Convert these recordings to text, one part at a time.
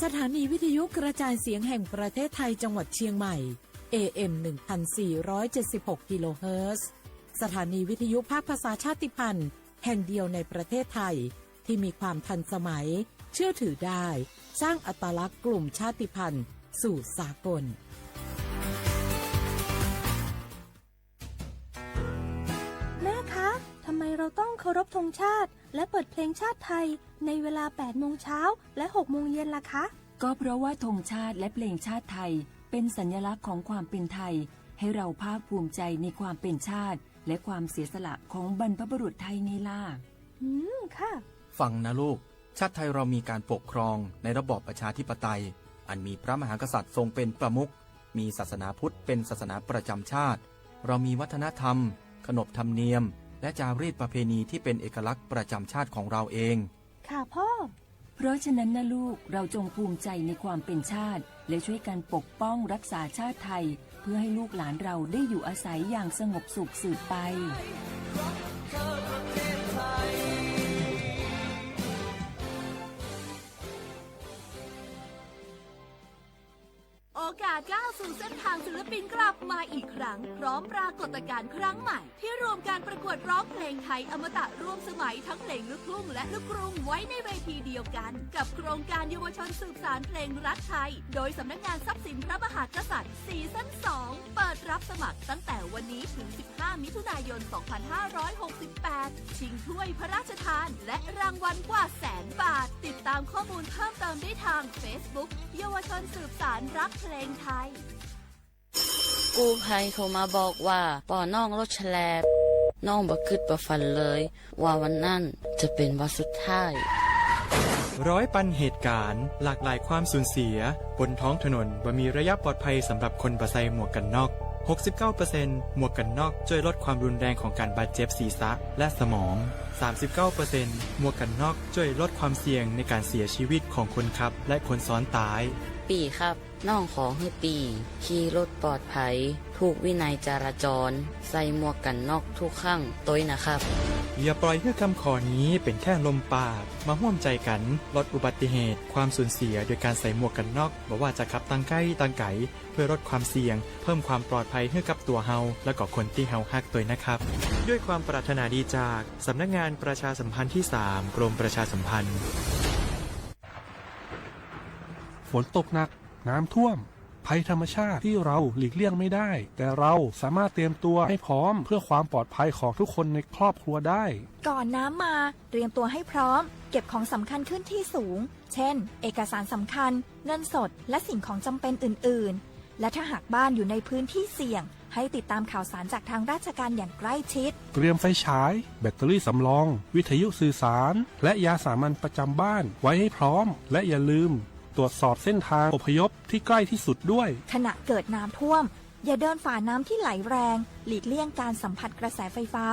สถานีวิทยุกระจายเสียงแห่งประเทศไทยจังหวัดเชียงใหม่ เอ เอ็ม หนึ่งพันสี่ร้อยเจ็ดสิบหก กิโลเฮิรตซ์ สถานีวิทยุภาคภาษาชาติพันธุ์แห่งเดียวในประเทศไทย ที่มีความทันสมัย เชื่อถือได้ สร้างอัตลักษณ์กลุ่มชาติพันธุ์สู่สากล แม่คะ ทำไมเราต้องเคารพธงชาติ และเปิดเพลงชาติไทย ในเวลา แปดโมงเช้า และ หกโมงเย็นล่ะคะ ก็เพราะว่าธงชาติและเพลงชาติไทย เป็นสัญลักษณ์ของความเป็นไทย ให้เราภาคภูมิใจในความเป็นชาติ และความเสียสละของบรรพบุรุษไทยไงล่ะ อืม ค่ะ ฟังนะลูก ชาติไทยเรามีการปกครองในระบอบประชาธิปไตย อันมีพระมหากษัตริย์ทรงเป็นประมุข มีศาสนาพุทธเป็นศาสนาประจำชาติ เรามีวัฒนธรรม ขนบธรรมเนียม และจารีตประเพณีที่เป็นเอกลักษณ์ประจำชาติของเราเอง ค่ะพ่อ เพราะฉะนั้นนะลูก เราจงภูมิใจในความเป็นชาติ และช่วยกันปกป้องรักษาชาติไทย เพื่อให้ลูกหลานเราได้อยู่อาศัยอย่างสงบสุขสืบไป โอกาสก้าวสู่เส้นทางศิลปินกลับมาอีกครั้ง พร้อมปรากฏการณ์ครั้งใหม่ ที่รวมการประกวดร้องเพลงไทยอมตะร่วมสมัยทั้งเพลงลูกทุ่งและลูกกรุงไว้ในเวทีเดียวกัน กับโครงการเยาวชนสืบสานเพลงรักไทย โดยสำนักงานทรัพย์สินพระมหากษัตริย์ ซีซั่นสอง เปิดรับสมัครตั้งแต่วันนี้ถึง สิบห้า มิถุนายน สองพันห้าร้อยหกสิบแปด ชิงถ้วยพระราชทาน และรางวัลกว่าแสนบาท ติดตามข้อมูลเพิ่มเติมได้ทาง Facebook เยาวชนสืบสานรักเพลงไทย กู้ภัยโทรมาบอกว่าปอน้องรถแฉลบ น้องบ่คิดบ่ฝันเลยว่าวันนั้นจะเป็นวันสุดท้าย ร้อยปันเหตุการณ์ หลากหลายความสูญเสีย บนท้องถนนบ่มีระยะปลอดภัยสำหรับคนบ่ใส่หมวกกันน็อก หกสิบเก้าเปอร์เซ็นต์ หมวกกันน็อกช่วยลดความรุนแรงของการบาดเจ็บศีรษะและสมอง สามสิบเก้าเปอร์เซ็นต์ หมวกกันน็อกช่วยลดความเสี่ยงในการเสียชีวิตของคนขับและคนซ้อนท้าย ปีครับ น้องขอหื้อปี ขี่รถปลอดภัย ถูกวินัยจราจร ใส่หมวกกันน็อกทุกครั้งตวยนะครับ อย่าปล่อยให้คำขอนี้เป็นแค่ลมปาก มาร่วมใจกันลดอุบัติเหตุ ความสูญเสียโดยการใส่หมวกกันน็อก บ่ว่าจะขับตังใก้ตังไก๋ เพื่อลดความเสี่ยง เพิ่มความปลอดภัยให้กับตัวเฮา และก็คนที่เฮาฮักตวยนะครับ ด้วยความปรารถนาดีจากสำนักงานประชาสัมพันธ์ที่สาม กรมประชาสัมพันธ์ ฝนตกหนัก น้ำท่วม ภัยธรรมชาติที่เราหลีกเลี่ยงไม่ได้ แต่เราสามารถเตรียมตัวให้พร้อมเพื่อความปลอดภัยของทุกคนในครอบครัวได้ ก่อนน้ำมา เตรียมตัวให้พร้อม เก็บของสำคัญขึ้นที่สูง เช่น เอกสารสำคัญ เงินสด และสิ่งของจำเป็นอื่นๆ และถ้าหากบ้านอยู่ในพื้นที่เสี่ยง ให้ติดตามข่าวสารจากทางราชการอย่างใกล้ชิด เตรียมไฟฉาย แบตเตอรี่สำรอง วิทยุสื่อสาร และยาสามัญประจำบ้านไว้ให้พร้อม และอย่าลืม ตรวจสอบเส้นทางอพยพที่ใกล้ที่สุดด้วย ขณะเกิดน้ำท่วม อย่าเดินฝ่าน้ำที่ไหลแรง หลีกเลี่ยงการสัมผัสกระแสไฟฟ้า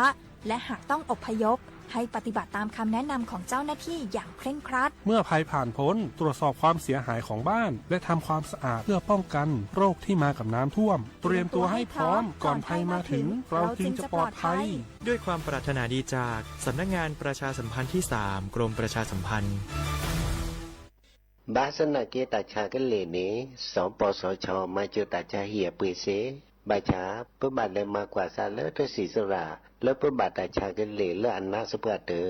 และหากต้องอพยพ ให้ปฏิบัติตามคำแนะนำของเจ้าหน้าที่อย่างเคร่งครัด เมื่อภัยผ่านพ้น ตรวจสอบความเสียหายของบ้าน และทำความสะอาดเพื่อป้องกันโรคที่มากับน้ำท่วม เตรียมตัวให้พร้อม ก่อนภัยมาถึง เราจึงจะปลอดภัย ด้วยความปรารถนาดีจากสำนักงานประชาสัมพันธ์ที่สาม กรมประชาสัมพันธ์ ဘၣ်ဆၣ်သနာ်က့ တၢ်ဆါကလဲာ်န့ၣ် စီၤပီစီၤဆီ မၤစၢၤတၢ်ဆါဟံၣ်အပှ့ၤစ့ၢ်, ဘၣ်ဆၣ် ပဘၣ်လဲၤမၤကွၢ်စးလၢတၢ်စံးစရၣ် လၢပဘၣ်တၢ်ဆါကလဲာ်လၢအနါစပှၢ်တၢၢ်,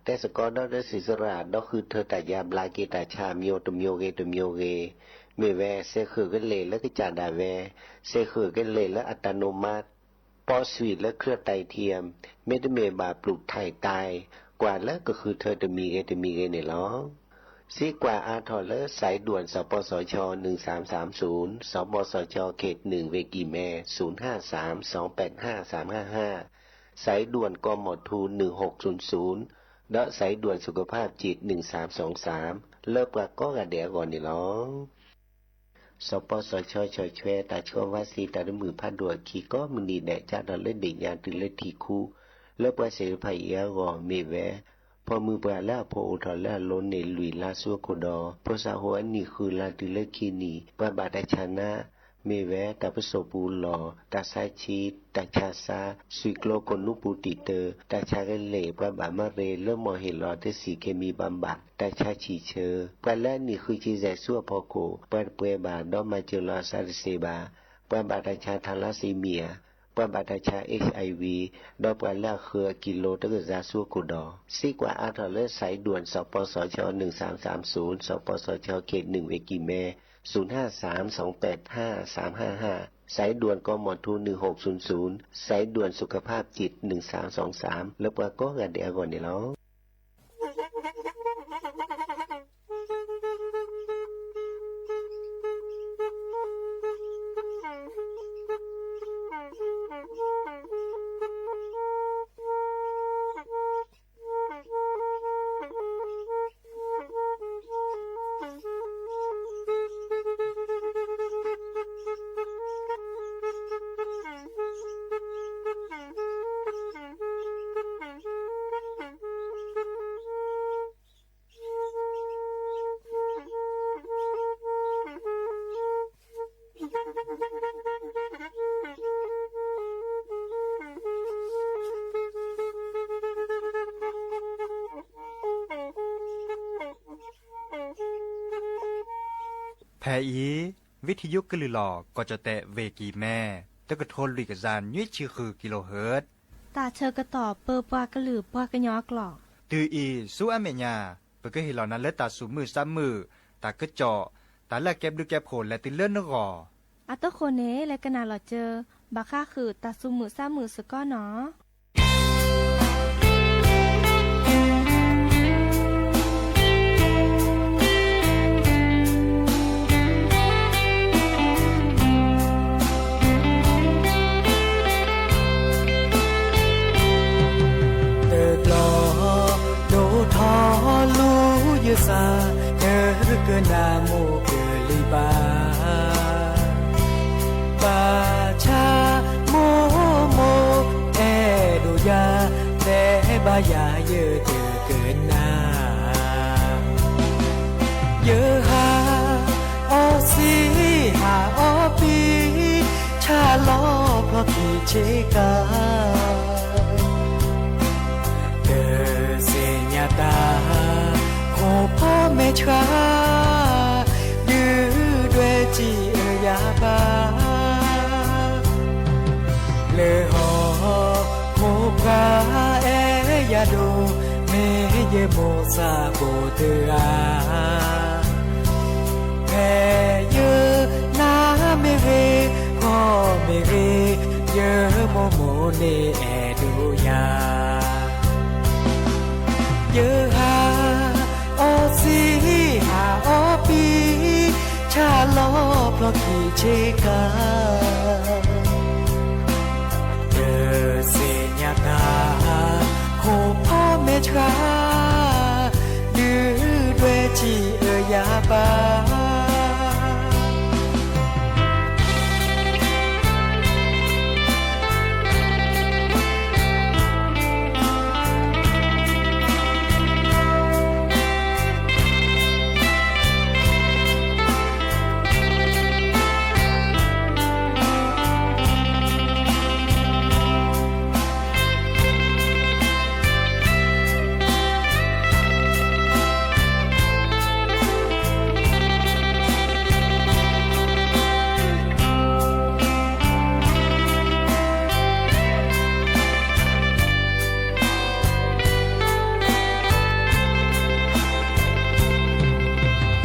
တဲစ့ၢ်ကီးဒီးတၢ်စံးစရၣ် ဒီးဃုထၢတၢ်ယါဘျါက့ၤတၢ်ဆါမျိုးတမျိုးဂ့ၤတမျိုးဂ့ၤ, မ့ၢ်ဝဲ စဲးဃုာ်ကလဲာ်လၢကစၢ်ဒၣ်ဝဲ, စဲးဃုာ်ကလဲာ်လၢ autonomous, ပီးဆွံၣ်လၢ เครื่องไตเทียม, မ့တမ့ၢ်ဘၣ် ပျုၢ်ထၢၣ်တၢ် ကွၢ်လၢကဃုထၢတမံၤဂ့ၤတမံၤဂ့ၤန့ၣ်လီၤ. စံးကွၢ်အါထီၣ်လၢ สายด่วน สปสช หนึ่งสามสามศูนย์, สปสช เขตหนึ่ง เวกีแม ศูนย์ห้าสาม สองแปดห้า สามห้าห้า, สายด่วน กมธ หนึ่งหกศูนย์ศูนย์ ဒီး สายด่วนสุขภาพจิต หนึ่งสามสองสาม လၢပှၤကိးဂၤဒဲးအဂီၢ်န့ၣ်လီၤ. စီၤပီစီၤဆီ ဆီၣ်ထွဲတၢ်ဆှၢဝါစ့တၢ်တမုာ်ဖးဒိၣ်အခံ ကိးမုၢ်နံၤဒဲး စးထီၣ်လၢဒ့ၣ်ညါတုၤလၢထံၣ်ခူ, လၢပှၤသ့ၣ်တဖၣ်အံၤအဂီၢ်မ့ၢ်ဝဲ ဖိမုၣ်ပှၢ်လၢအဖိအိၣ်ထီၣ်လၢအလိၤန့ၣ် လွံၢ်လါဆူအခိၣ်ဒီး ဖိသၣ်ဟိၣ်အနံၣ်ဃုလါတုၤလၢခံနံၣ်, ပှၤဘၣ်တၢ်ဆါနါ, မ့ၢ်ဝဲတၢ်ပစိာ်ပူၤလီၢ်, တၢ်ဆါဆံ, တၢ်ဆါဆါ, စွံၣ်ကျိကိၣ်နူပူၤတံာ်တၢ, တၢ်ဆါကလ့ၢ်, ပှၤဘၣ်မၤရ့လိမီၢ်ဟ့ၣ်လီၤတဆံး chemical ဘၣ်ဘၣ်, တၢ်ဆါဆံၣ်ဆၢ, ပှၤလၢအနံၣ်ဃုဆံယဲၢ်ဆူအဖီခိၣ် ပှၤတပှဲၤဘၣ် ဒီးမၤစၢၤလီၤအသးတသ့ဘၣ်, ပှၤဘၣ်တၢ်ဆါ thalassemia, ပှၤဘၣ်တၢ်ဆါ HIV, ဒီးပှၤလၢအဃၢၤအကံလိတကစၢ်ဆူအခိၣ်ဒီး, စံးကွၢ်အါထီၣ်လၢ စဲးဒွဲၣ် စီၤပီစီၤဆၢ နုၢ်သၢမ်သၢမ်သုး, စီၤပီစီၤဆၢ ခ့ၣ်နုၢ်ဝ့ၢ်ကံၢ်မဲ, သုးနၢ်သၢမ် သွင်ပႅတ်ၢ် သၢမ်သၢမ် ห้าห้า, စဲးဒွဲၣ် กมธ หนึ่งหกศูนย์ศูนย์, စဲးဒွဲၣ် สุขภาพจิต หนึ่งสามสองสาม လၢပှၤကိးဂၤဒဲးအဂီၢ်န့ၣ်လီၤ. ဖဲအံၤ ဝံထံယိကလုၢ်လီၤ ကီၢ်ကၠီၣ်တဲၣ်ဝ့ၢ်ကံၢ်မဲ, တကထိလွံၢ်ကယၤနွံဆံဃုကံလိဟၢၣ်, တၢ်ဆၢကတီၢ်ပၢပှၤကလုာ်ပှၤကညီအကျိာ်, တုၤအံၤဆူအမဲာ်ညါ ပကဟ့ၣ်လီၤနၤလၢတၢ်သူၣ်မုာ်သးမုာ်, တၢ်ကစီၣ်, တၢ်လၢအကဲဘျုးကဲဖှိၣ်လဲၤတုၤလၢနဂီၢ်. အတဃိန့ၣ် လဲၤကနၣ်လီၤစၢၤ ဘၣ်ဃးဃုာ်တၢ်သူၣ်မုာ်သးမုာ်စ့ၢ်ကီးနီၤ. တဘျီ ဒိၣ်ထီၣ်လူၤယသး တကနၣ်မိၢ်ကလံၤဘၣ်. ဘၣ်ဆၣ်မိၢ်မိၢ် အဲၣ်ဒိးယၤ တဲဘၣ်ယၤ ယတကနၣ်. ယဟးအီၣ်စံ ဟးအီၣ်ပံ, ဆၣ်လီၤဖျီခံဆ့ကၤ, တသ့ၣ်ညါတၢ် ခိၣ်ဖီမဲာ်ဆှး ဒုၣ်ဒွဲၣ်စံးအၢယၤဘၣ်. လၢဟီၣ်ခိၣ်ပှၤအဲၣ်ယၤဒိၣ် မ့ၢ်ယမိၢ်သးဘိတဂၤ, ဖဲယနၢ်မ့ၢ်ဂ့ၤ ဂီၢ်မ့ၢ်ဂ့ၤ, ယမိၢ်မိၢ်န့ၣ်အဲၣ်ဒိးယၤ. ယဟးအီၣ်စံ ဟးအီၣ်ပံ, ဆၣ်လီၤဖျီခံဆ့ကၤ, တသ့ၣ်ညါတၢ် ခိၣ်ဖီမဲာ်ဆှး ဒုၣ်ဒွဲၣ်စံးအၢယၤဘၣ်.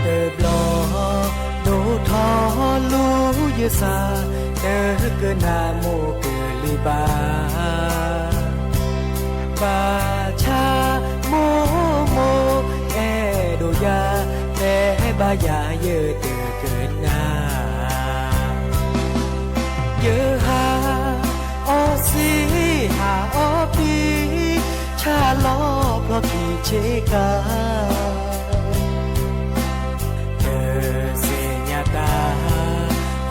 တဘျီ ဒိၣ်ထီၣ်လူၤယသး တကနၣ်မိၢ်ကလံၤဘၣ်. ဘၣ်ဆၣ်မိၢ်မိၢ် အဲၣ်ဒိးယၤ တဲဘၣ်ယၤ ယတကနၣ်. ယဟးအီၣ်စံ ဟးအီၣ်ပံ, ဆၣ်လီၤဖျီခံဆ့ကၤ, တသ့ၣ်ညါတၢ်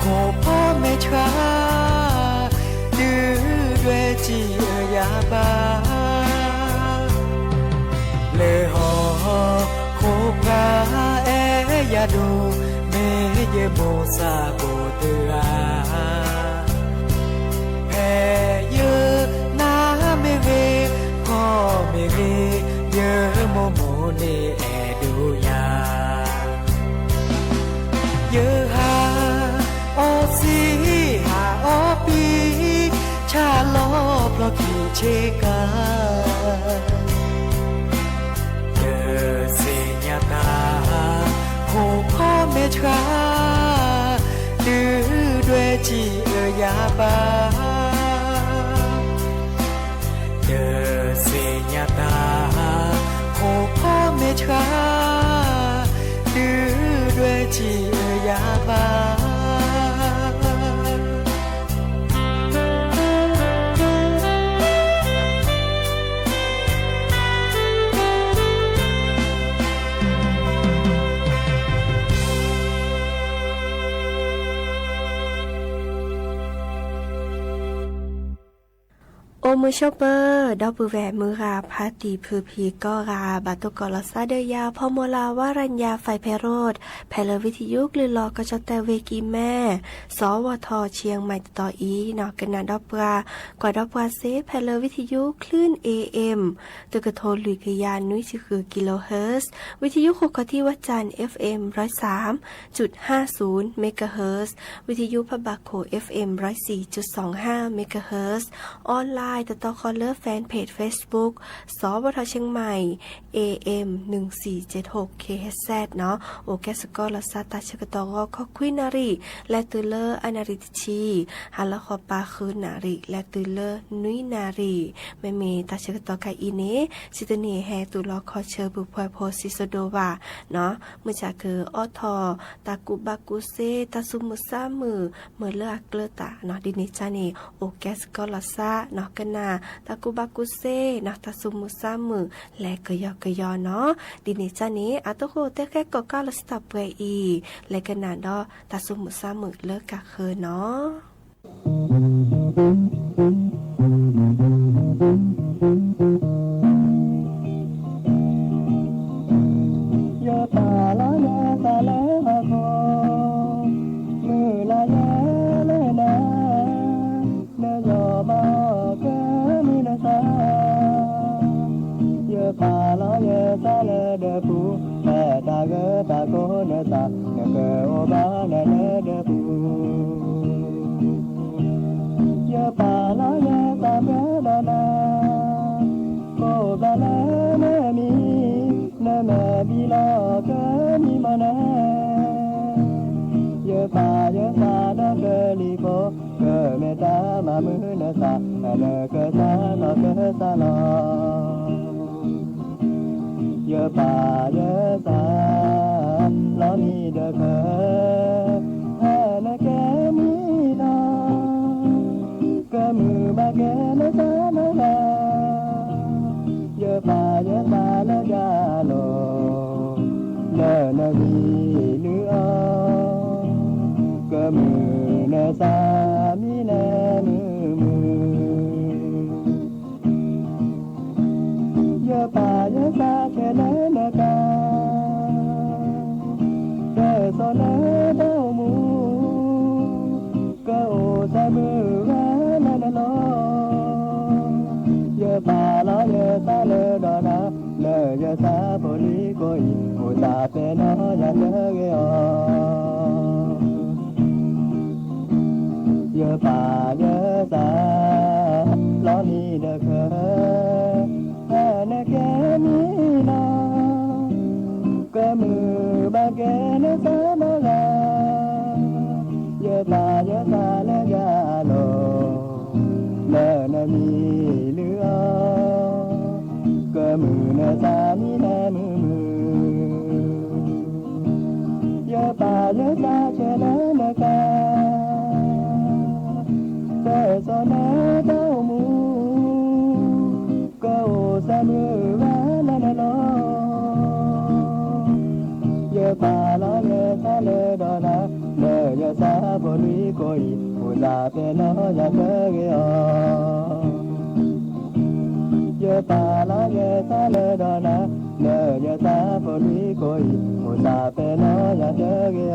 ခိၣ်ဖီမဲာ်ဆှး ဒုၣ်ဒွဲၣ်စံးအၢယၤဘၣ်. လၢဟီၣ်ခိၣ်ပှၤအဲၣ်ယၤဒိၣ် မ့ၢ်ယမိၢ်သးဘိတ တဂၤ, ဖဲယနၢ်မ့ၢ်ဂ့ၤ, ကီၢ်မ့ၢ်ဂ့ၤ, ယမိၢ်မိၢ်န့ၣ်အဲၣ်ဒိးယၤ, ယဟးအီၣ်စံာ် ဟးအီၣ်ပံာ်, ဆၣ်လီၤဖျီခံဆ့ကၤ တသ့ၣ်ညါတၢ် ခိၣ်ဖီမဲာ်ဆှး တုၤဒွဲၣ်စံးအၢယၤဘၣ်, တသ့ၣ်ညါတၢ် ခိၣ်ဖီမဲာ်ဆှး တုၤဒွဲၣ်စံးအၢယၤဘၣ်. အိၣ်မုာ်ဆိးပၢၤ ဒီပုၢ်ဝဲၢ်မုၢ်ဂၤဖါတံၢ်ဖုဖံးကိးဂၤ ဘၣ်သကိးလီၤသးဒီးယၤ ဖီမီၤလၤ ဝါရၤညါ ဖဲဖဲရိး ဖဲလၢဝံထယုကလုာ်လီၤကီၢ်ကၠီၣ်တဲၣ်ဝ့ၢ်ကံမဲ စီၤဝီၤထီၣ် ဆံၣ်ယဲၢ်မးတတီၤအံၤနီၤ ကနၣ်ဒီးပှၤ ကွၢ်ဒီးပှၤစ့ ဖဲလၢဝံထယု คลื่น เอเอ็ม တကထိလွံၢ်ကယၤနွံဆံဃု kilohertz, ဝံထယုဃိၣ်ခီၣ်ထံးဝဲၢ်စၣ် เอฟเอ็ม ร้อยสามจุดห้าศูนย์ megahertz, ဝံထယုဖးဘၣ်ခိၣ် เอฟเอ็ม ร้อยสี่จุดสองห้า megahertz, online တတီၤဃီလၢ fanpage Facebook စီၤဝီၤထီၣ် เชียงใหม่ เอเอ็ม หนึ่งสี่เจ็ดหก คิโฮเฮิรตซ์ နီၤ အိၣ်ကဲစ့ၢ်ကီးလီၤသးတၢ်ဆၢကတီၢ်ဂီၤ ခီခွံနၣ်ရံၣ် လဲၤတုၤလၢအနၣ်ရံၣ်တဆံ, ဟါလီၤဃီပၤဃုနၣ်ရံၣ် လဲၤတုၤလၢနွံနၣ်ရံၣ်, မ့မ့ၢ်တၢ်ဆၢကတီၢ်ခဲအံၤန့ၣ် စံးတန့ၢ်ဟဲတူၢ်လီၤခီဆၢပူၤဖှဲးဖိစံးစိဒိၣ်ဘၣ်နီၤ, မုၢ်ဆါကအိးထီၣ် တၢ်ကူၣ်ဘၣ်ကူၣ်စ့ တၢ်သူၣ်မုာ်သးမုာ် မ့ၢ်လၢအကျၢၤတၢ်နီၤ, ဒ်န့ၣ်ကၢ်န့ၣ် အိၣ်ကဲစ့ၢ်ကီးလီၤသးနီၤ ကနၣ် တၢ်ကူၣ်ဘၣ်ကူၣ်စ့နီၤ တၢ်သူၣ်မုာ်သးမုာ် လဲၤကယီကယီနီၤ, ဒ်န့ၣ်ကၢ်န့ၣ် အတဟိၣ်တဲဃဲကီၢ်ကၢ်လီၤစတၢ်ပှဲၤအံၤ လဲၤကနၣ်ဒီးတၢ်သူၣ်မုာ်သးမုာ်လၢကၢ်ဃၢၤနီၤ. ယပာ်လီၤယသးလၢဟီၣ်ခိၣ် မုၢ်လၢ်ယဲလၢနၤ နယီၢ်မၤအီၣ်ကမုာ်နသး, ယပာ်လီၤယသးလၢဒၢးပူၤ ဖဲတၢ်ဂၢၢ်တၢ်ကျိၤနသး နကအိၣ်ဘၣ်နၤလၢဒၢးပူၤ ယပာ်လီၤယသးမၢဒီးနၤ ကိးဘျီလၢနမံၤ နမဲာ်ဘံလီၤကမံမီၢ်နၤ ယပာ်ယသးဒီးကလံၤဖိ ကမ့ၢ်တၢ်မၤမုာ်နသး နကစၢ်လီၤကစၢ်လီၤ ယပာ်ယသး လီၤမံဒီးခဲ ဖဲနကဲမံနီၤ ကမုာ်ဘၣ်ကဲနသးနီတဂၤ ယပာ်ယသးလၢယၤလီၤ လၢနမံၤလုၢ်အီၤ ကမုာ်နသးမံလၢမုာ်မုာ် ယပာ်ယသးခဲလၢာ်နကါ တၢ်စိၤလၢတၢ်အိၣ်မူ ကအိၣ်သးမုာ်ဂၤလၢနလီၢ် ယပာ်လီၤယသးလၢဒီးနၤ လၢယသးဖိလွံၢ်ကိးအံၤ အိၣ်သးဖဲနီၢ်ယၤတဂ့ၤအီၤ ယပာ်ယသး လီၤမံဒီးခဲ ဖဲနကဲမံနီၤ ကမုာ်ဘၣ်ကဲနသးနီတဂၤ ယပာ်ယသးလၢယၤလီၤ လၢနမံၤလုၢ်အီၤ ကမုာ်နသးမံလၢမုာ်မုာ် ယပာ်ယသးခဲလၢာ်နကါ တၢ်စိၤလၢတၢ်အိၣ်မူ ကအိၣ်သးမုာ်ဂၤလၢနလီၢ် ယပာ်လီၤယသးလၢဒီးနၤ လၢယသးဖိလွံၢ်ကိးအံၤ အိၣ်သးဖဲနီၢ်ယၤတဂ့ၤအီၤ ယပာ်လီၤယသးလၢဒီးနၤ လၢယသးဖိလွံၢ်ကိးအံၤ အိၣ်သးဖဲနီၢ်ယၤတဂ့ၤအီၤ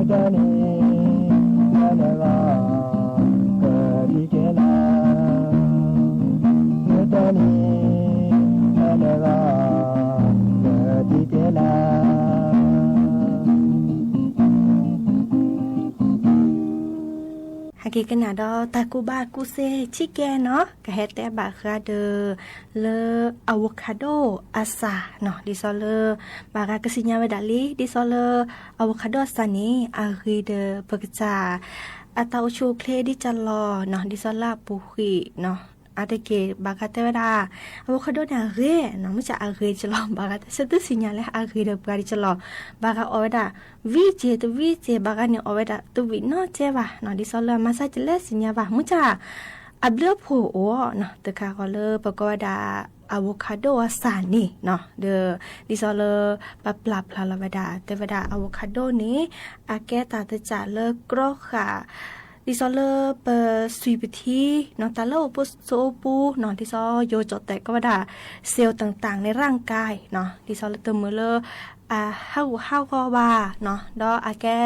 တၢ်န့ၣ် နဂီၢ် ကဒံကဲလၢ တၢ်န့ၣ် နဂီၢ် ကဒံကဲလၢ ဟဲက့ၤကနၣ်ဒီးတၢ်ကူၣ်ဘၣ်ကူၣ်သ့ဆံးကဲနီၤ, ကဟဲတဲဘၣ်ဃးဒီး လၢ avocado အစၢ်နီၤ, ဒ်သိးလၢ ဘၣ်ဃးကစံၣ်ညါဝဲဒၣ်လံ ဒ်သိးလၢ avocado အစၢ်န့ၣ် အဂ့ၤဒီးပကစၢ် အတၢ်အိၣ်ဆူၣ်အိၣ်ချ့ဒ်ကလီၤနီၤ, ဒ်သိးလၢအပူၤကွံာ်နီၤ, အါတက့ၢ်ဘၣ်ဃးတဲဝဲဒၣ် avocado န့ၣ်အဂ့ၤနီၤ, မုၢ်ဆါအဂ့ၤကလီၤ, ဘၣ်ဃးတၢ်ဆၢသုစံၣ်ညါလၢအဂ့ၤဒီးပှၤဒ်ကလီၤ, ဘၣ်ဃးအီၣ်ဝဲဒၣ် ဝံက့ၤတဝံက့ၤ ဘၣ်ဃးန့ၣ်အီၣ်ဝဲဒၣ်တဝံနီတကဲဘၣ်နီၤ, ဒ်သိးလၢအမၤစၢ်ကလဲၤစံၣ်ညါဘၣ် မုၢ်ဆါ အဘျုးအဖှိၣ်အိၣ်နီၤ, တခါဃီလၢပကိးဝဲဒၣ် avocado အစၢ်န့ၣ်နီၤ, ဒီး ဒ်သိးလၢ ပပျၢ်ဖျါလီၤဝဲဒၣ် တဲဝဲဒၣ် avocado န့ၣ် အကဲတၢ်တစၢ်လၢကြီဃာ် ဒ်သိးလၢပသွံၣ်ပထံနီၤ, တၢ်လၢအိၣ်ပစိအိၣ်ပူနီၤ, ဒ်သိးယိၤကၠီၣ်တဲာ်ကိးဝဲဒၣ် cells တၢ်တၢ်န့ၣ် ရၣ်ကါနီၤ, ဒ်သိးလၢတမုာ်လၢ အဟးဂူာ်ဟးဂီၤဘၣ်နီၤ, ဒီးအကဲ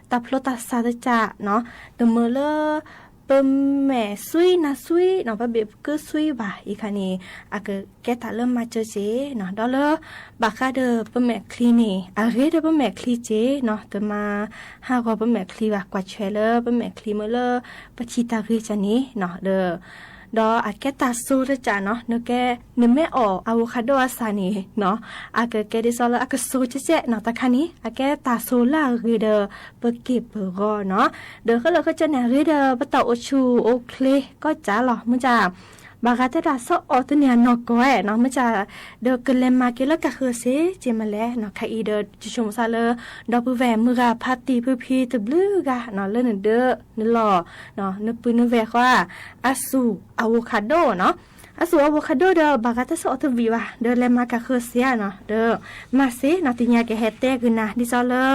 တၢ်ဖျိတၢ်ဆါတစၢ်နီၤ, တမုာ်လၢ ပမဲာ်ဆွံနါဆွံနီၤ, ပဘ့ၣ်ပကုဆွံဘၣ်, အံၤခါန့ၣ် အကကဲတၢ်လၢမၤစၢၤက့ၤနီၤ, ဒီးလၢ ဘၣ်ဃးဒီးပမဲာ်ချံန့ၣ် အဂ့ၤဒီးပမဲာ်ချံက့ၤနီၤ, တမၤဟးဂီၤပမဲာ်ချံဘၣ်, ကွၢ်ထွဲလၢပမဲာ်ချံမ့ၢ်လၢ ပထံၣ်တၢ်ဂ့ၤကန့ၣ်နီၤ, ဒီး ဒီးအကဲတၢ်စိတစၢ်နီၤ, နကဲ နမ့ၢ်အီၣ် avocado အစၢ်န့ၣ်နီၤ, အကကဲဒ်သိးလၢအကစိကဲကဲနီၤ, တခါန့ၣ် အကဲတၢ်စိလၢအဂ့ၤဒီး ပက့ၢ်ပဂီၤနီၤ, ဒီးခဲလၢာ်ခဲဆ့န့ၣ် အဂ့ၤဒီးပတၢ်အိၣ်ဆူၣ်အိၣ်ချ့ကီးကၢ်လီၤ, မုၢ်ဆါ ဘၣ်ဃးတဲဒၣ်ဆီအိၣ်တန့ၢ်အနီၢ်ကီၢ်နီၤ, မုၢ်ဆါ ဒီးကလဲၤမၤက့ၤလၢကၢ်ဃၢၤစ့ၢ်ကီးမ့ၢ်လဲၣ်နီၤ, ခဲအံၤဒီး ယဆိကမိၣ်သးလၢ ဒီပုၢ်ဝဲၢ်မုၢ်ဂၤဖါတံၢ်ဖုဖံတဘျုးဂၤနီၤ, လၢနဒၢနလီၢ် နပုၢ်နဝဲၢ်ဃီ အစူၢ် avocado နီၤ, အစူၢ် avocado ဒီး ဘၣ်ဃးတၢ်ဆီအိၣ်တဝံၣ်ဘၣ်, ဒီးလဲၤမၤကၢ်ဃၢၤစ့ၢ်နီၤ, ဒီး မၤစ့ၢ်နီၤ, တနံၤအံၤကဟဲတဲကနၣ် ဒ်သိးလၢ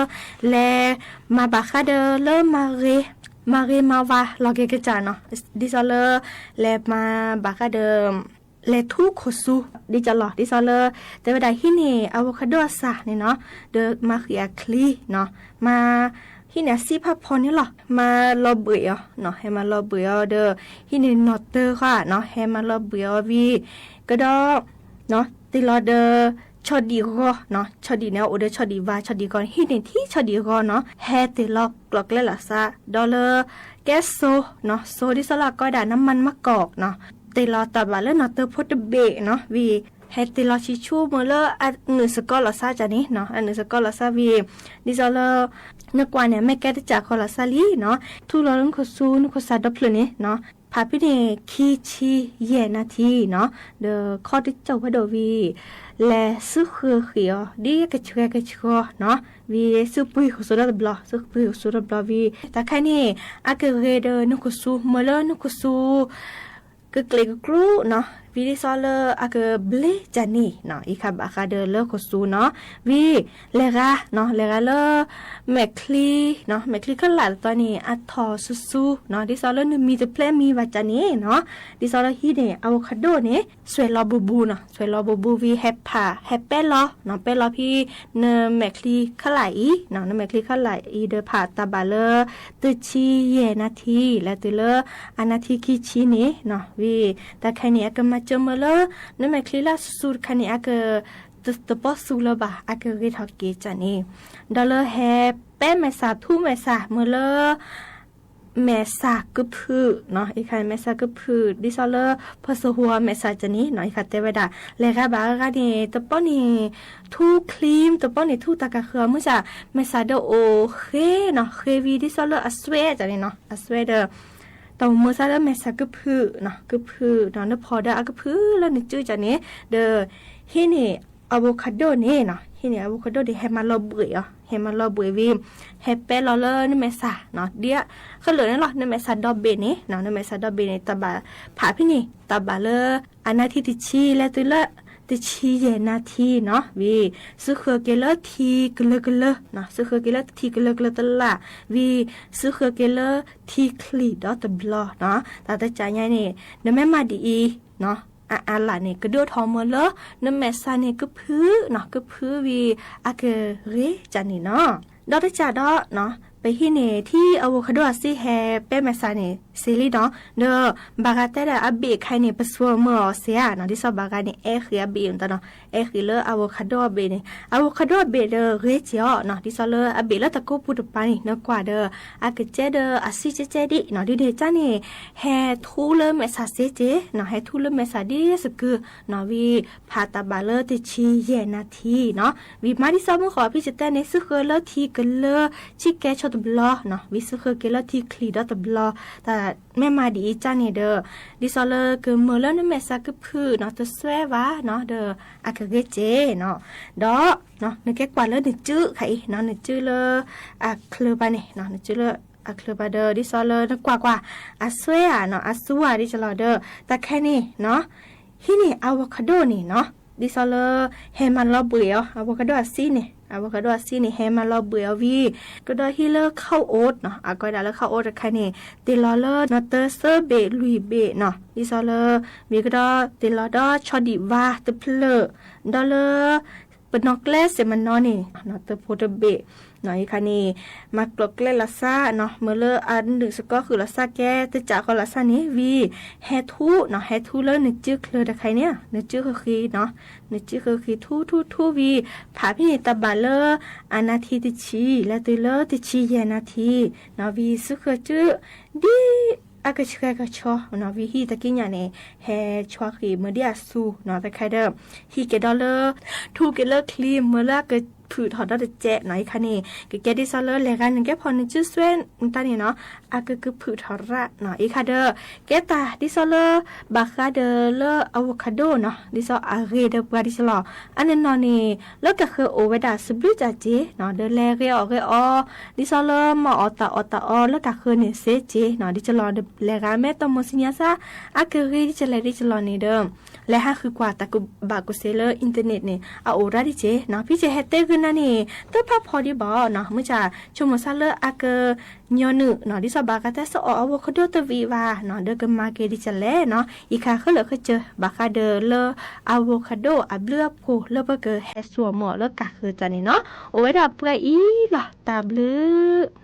လဲၤမၤဘၣ်ဃးဒီးလၢ မၤဂ့ၤမၤဝါလီၤက့ၤကစၢ်နီၤ, ဒ်သိးလၢ လဲၤမၤဘၣ်ဃးဒီး လဲၤထူခိၣ်ဆူ ဒ်ကလီၤ, ဒ်သိးလၢ တဲဝဲဒၣ်ဟံးန့ၢ် avocado အစၢ်န့ၣ်နီၤ, ဒီးမၤဃံးအချံနီၤ, မၤ ဟံးန့ၢ်အစံဖးဖီန့ၣ်လီၤ, မၤလီၤဘှံးအီၤနီၤ, ဟဲမၤလီၤဘှံးအီၤဒီး ဟံးန့ၢ်နီၣ်တၢဃီနီၤ, ဟဲမၤလီၤဘှံးအီၤဝံၤ ကဒီး တ့ၢ်လီၤဒီး ဆီဒံၣ်ဂီၤနီၤ, ဆီဒံၣ်န့ၣ် အိၣ်ဒီးဆီဒံၣ်ဝါ ဆီဒံၣ်ဂီၤန့ၣ် ဟံးန့ၢ်ထံဆီဒံၣ်ဂီၤနီၤ, ဟဲတ့ၢ်လီၤကျိၤကျဲလီၤသး ဒီးလၢ ကဲစိနီၤ, စိဒ်သိးလၢအကိးဝဲဒၣ် น้ำมันมะกอกနီၤ, တ့ၢ်လီၤတၢ်ဘၣ်လၢနီၣ်တၢဖိတဘ့ၣ်နီၤ, ဝံၤ ဟဲတ့ၢ်လီၤဆံဆူမ့ၢ်လၢအနုာ်စကီလီၤသးကန့ၣ်နီၤ, အနုာ်စကီလီၤသးဝံၤ ဒ်သိးလၢ နကွၢ်န့ၣ် မ့ၢ်ကဲတစၢ်ဃီလီၤသးလံနီၤ, ထူလီၤလၢနခိၣ်ဆူ နခိၣ်ဆူဒီဖျၢၣ်န့ၣ်နီၤ, ဖးဖဲန့ၣ် ခံဆံယဲၢ်နၣ်ထံနီၤ, ဒီးခီတကၠိၢ်ဖးဒိၣ်ဝံၤ လဲၤစုဃၢၤဃံးအီၤ ဒ်ကဆှဲကဆှီနီၤ, ဝံၤစုပှ့ၤခိၣ်ဆူဒီတဘျီ, စုပှ့ၤခိၣ်ဆူဒီတဘျီဝံၤ တၢ်ခဲန့ၣ် အကဂ့ၤဒီးနခိၣ်ဆူ မ့ၢ်လၢနခိၣ်ဆူ ကကျ့ၣ်ကကျူနီၤ, ဝံၤဒ်သိးလၢအကဘျ့ကန့ၣ်နီၤ, အံၤခါဘၣ်ဃးဒီးလၢခိၣ်ဆူနီၤ, ဝံၤ လဲၤဂၤနီၤ, လဲၤဂၤလၢ မဲာ်ချံနီၤ, မဲာ်ချံခဲလၢာ်တတီၤန့ၣ် အထီၣ်ဆူဆူနီၤ, ဒ်သိးလၢနမံၤတဖျဲးမံၤဘၣ်ကန့ၣ်နီၤ, ဒ်သိးလၢဟံးန့ၢ် avocado န့ၣ် ဆွဲလီၤဘူးဘူးနီၤ, ဆွဲလီၤဘူးဘူးဝံၤ ဟဲဖး ဟဲပဲလီၤနီၤ, ပဲလီၤဖဲ နမဲာ်ချံခဲလၢာ်အံၤနီၤ, နမဲာ်ချံခဲလၢာ်အံၤဒီးဖးတၢ်ဘၣ်လၢ တဆံယဲၢ်နၣ်ထံ လဲၤတုၤလၢအနၣ်ထံခံဆံန့ၣ်နီၤ, ဝံၤ တၢ်ခဲန့ၣ် အကမၤစၢၤမ့ၢ်လၢ နမဲာ်ချံလၢအဆူၣ်ဆူၣ်တခါန့ၣ် အက တပီၢ်ဆူၣ်လၢၤဘၣ် အကဂ့ၤထီၣ်က့ၤကန့ၣ်, ဒီးလၢဟဲပဲမဲာ်ဆှးထူမဲာ်ဆှးမ့ၢ်လၢ မဲာ်ဆှးကဖုၣ်နီၤ, အံၤခါန့ၣ် မဲာ်ဆှးကဖုၣ် ဒ်သိးလၢ ဖီၣ်စိဟိအမဲာ်ဆှးကန့ၣ်နီၤ, အံၤခါတဲဝဲဒၣ် လဲၤဂၤဘၣ်ဂၤန့ၣ် တပီၢ်န့ၣ် ထူချံ တပီၢ်န့ၣ်ထူတၢ်ကၢ်ဃၢၤ မုၢ်ဆှး မဲာ်ဆှးဒီးအိၣ်ဃ့နီၤ, ဃ့ဝံၤဒ်သိးလၢအစွဲကန့ၣ်နီၤ, အစွဲဒီး တၢ်မုၢ်ဆှးလၢမဲာ်ဆှးကဖုၣ်နီၤ, ကဖုၣ်နီၤ, နဖီၣ်ဒီးအကဖုၣ်လၢနစုကန့ၣ်, ဒီး ဟံးန့ၢ် avocado န့ၣ်နီၤ, ဟံးန့ၢ် avocado န့ၣ် ဟဲမၤလီၤဘှံးအီၤ, ဟဲမၤလီၤဘှံးဝံၤ ဟဲပဲလီၤလၢနမဲာ်ဆှးနီၤ, ဒ် ခဲလၢာ်န့ၣ်လီၤ, နမဲာ်ဆှးဒီဘ့ၣ်န့ၣ်နီၤ, နမဲာ်ဆှးဒီဘ့ၣ်န့ၣ် တၢ်ဘၣ်ဖးဖဲန့ၣ် တၢ်ဘၣ်လၢ အနၣ်ထံတဆံ လဲၤတုၤလၢ တဆံယဲၢ်နၣ်ထံနီၤ, ဝံၤ စုဃၢၤက့ၤလၢထံကလၢကလၢနီၤ, စုဃၢၤက့ၤလၢထံကလၢကလၢတလၢ်, ဝံၤ စုဃၢၤက့ၤလၢထံချံၣ်ဒီတဘျီနီၤ, တၢ်တစၢ်ညါန့ၣ် နမ့ၢ်မၤဒ်အံၤနီၤ, အအါလၢ်န့ၣ် ကဒုးထီၣ်မ့ၢ်လၢ နမဲာ်ဆှးန့ၣ်ကဖုၣ်နီၤ, ကဖုၣ်ဝံၤ အကဂ့ၤကန့ၣ်နီၤ, ဒီးတစၢ်ဒီးနီၤ ပဟံၣ်န့ၣ် ထံၣ် avocado အစ့ဟဲပဲမဲာ်ဆှးန့ၣ် စ့လံနီၤ, ဒီးဘၣ်ဃးတဲဒၣ်အဘ့ၣ်တခါအံၤန့ၣ် ပဆှၢမၢအီၤစ့ဧါနီၤ, ဒ်သိးဘၣ်ဃးန့ၣ် အဲၣ်ဃ့အဘ့ၣ်နီၤ, အဲၣ်ဃ့လၢ avocado အဘ့ၣ်န့ၣ်, avocado အဘ့ၣ်ဒီးဂ့ၤစ့ၢ်အီၤနီၤ, ဒ်သိးလၢအဘ့ၣ်လၢတၢ်ကိးပူၤတပၤန့ၣ် နကွၢ်ဒီး အကစဲဒီးအစ့ကဲကဲဒံးနီၤ, ဒ်န့ၣ်ကန့ၣ် ဟဲထူလၢမဲာ်ဆှးစ့က့နီၤ, ဟဲထူလၢမဲာ်ဆှးဒ်စကုနီၤ, ဝံၤဖးတၢ်ဘၣ်လၢတဆံယဲၢ်နၣ်ထံနီၤ, ဝံၤမၤဒ်သိးမုၢ်ဃီ ဖံစတဲန့ၣ် စ့ဃၢၤလၢထံကလၢဆံကဲဆီတဘျီနီၤ, ဝံၤစ့ဃၢၤက့ၤလၢထံချံဒီတဘျီ, တၢ်မ့ၢ်မၤဒ်အံၤကန့ၣ်ဒီး ဒ်သိးလၢကမၢလၢနမဲာ်ဆှးကဖုၣ်နီၤ, တစွဲဘၣ်နီၤ, ဒီးအကဂ့ၤစ့နီၤ, ဒီး နကဲကွၢ်လၢနစုခါအံၤနီၤ, နစုလၢအချၢဘၣ်န့ၣ်, နစုလၢအချၢဘၣ်ဒီး ဒ်သိးလၢနကွၢ်ကွၢ် အစွဲဧါနီၤ, အစူဧါဒ်ကလီၤဒီး တၢ်ခဲန့ၣ်နီၤ, ဟံၣ်န့ၣ် avocado န့ၣ်နီၤ, ဒ်သိးလၢ ဟဲမၤလီၤဘှံးအီၤ, avocado အစ့န့ၣ်, avocado အစ့န့ၣ် ဟဲမၤလီၤဘှံးအီၤဝံၤ ကဒီးဟံၣ်လၢခီၣ်အိၣ်နီၤ, အကဲဒၣ်လၢခီၣ်အိၣ်တခါန့ၣ် တ့ၢ်လီၤလၢနီၤ တၢသၢဘ့ၣ်လွံၢ်ဘ့ၣ်နီၤ, ဒ်သိးလၢ မ့ၢ်ကဒီးတ့ၢ်လီၤဒီးဆီဒံၣ်ဝါတဖျၢၣ်, ဒီးလၢ ပနီၣ်ကျဲစ့ၢ်မနီၤန့ၣ် တဖိတဘ့ၣ်နီၤ, အံၤခါန့ၣ် မၤကျိးကျဲလီၤစၢ်နီၤ, မ့ၢ်လၢအနုာ်စကီဃုာ်လီၤစၢ်ကဲ တစးဃီလီၤစၢ်န့ၣ် ဝံၤ ဟဲထူနီၤ, ဟဲထူလၢနစုချၢတခါအံၤန့ၣ် နစုဃုာ်ဃံနီၤ, နစုဃုာ်ဃံထူထူထူဝံၤ ဖးဖဲန့ၣ်တၢ်ဘၣ်လၢ အနၣ်ထံတဆံ လဲၤတုၤလၢတဆံယဲၢ်နၣ်ထံနီၤ, ဝံၤစ့ဃၢၤစု ဒ်အကဆှဲကဆှီနီၤ, ဝံၤဟံၣ်တကံၢ်ညါန့ၣ် ဟဲဆှီဃံၤမ့ၢ်ဒ်အစူနီၤ, တခါဒီး ဟံၣ်က့ၤဒီးလၢ ထူက့ၤလၢချံမ့ၢ်လၢအကဖုၣ်ထီၣ်ဒီတစဲးနီၤ, အံၤခါန့ၣ် ကကဲဒ်သိးလၢလဲၤဂၤနကဲဖီၣ်နစုစွဲတၢ်န့ၣ်နီၤ, အကကဖုၣ်ထီၣ်ရၣ်နီၤ, အံၤခါဒီး ကဲတၢ်ဒ်သိးလၢ ဘၣ်ဃးဒီးလၢ avocado နီၤ, ဒ်သိးအဂ့ၤဒီးပှၤဒ်သိးလီၤ, အနီၢ်နီၢ်န့ၣ် လၢကဃၢၤအိၣ်ဝဲဒၣ်စဘျုးတၢ်စ့နီၤ, ဒီးလဲၤဂဲၤအီၣ်ဂဲၤအီ ဒ်သိးလၢမၤအီၣ်တၢ်အီၣ်တၢ်အီလၢကဃၢၤန့ၣ်စ့က့နီၤ, ဒ်သိးလီၤ လဲၤဂၤမဲတမုၢ်စံညါစၢ် အကဂ့ၤဒ်သိးလဲၣ်ဒ်သိးလီၤန့ၣ်ဒီး လဲၤဟးဃုကွၢ်တၢ်ကူၣ်ဘၣ်ကူၣ်သ့လၢ internet န့ၣ် အအိၣ်ရၣ်ဒ်က့နီၤ, ဖံစ့ဟဲတဲဂုာ်နၤန့ၣ် တဖးဖီဒံးဘၣ်နီၤ, မုၢ်ဆါ ဆိကမိၣ်စၢ်လၢအက ညီနုၢ်နီၤ, ဒ်သိးဘၣ်ဃးတၢ်စ့အီၣ် avocado တဝံၤဘၣ်နီၤ, ဒီးကမၤက့ၤဒ်ကလဲၣ်နီၤ, အံၤခါဃၢလၢာ်ဃၢဆၢ ဘၣ်ဃးဒီးလၢ avocado အဘျုးအဖှိၣ်လၢပကဟဲစိာ်မီၢ်လၢကဃၢၤတၢ်န့ၣ်နီၤ, အိၣ်ဝဲဒၣ်ပှဲၤအံၤလီၤ, တၢ်ဘျုး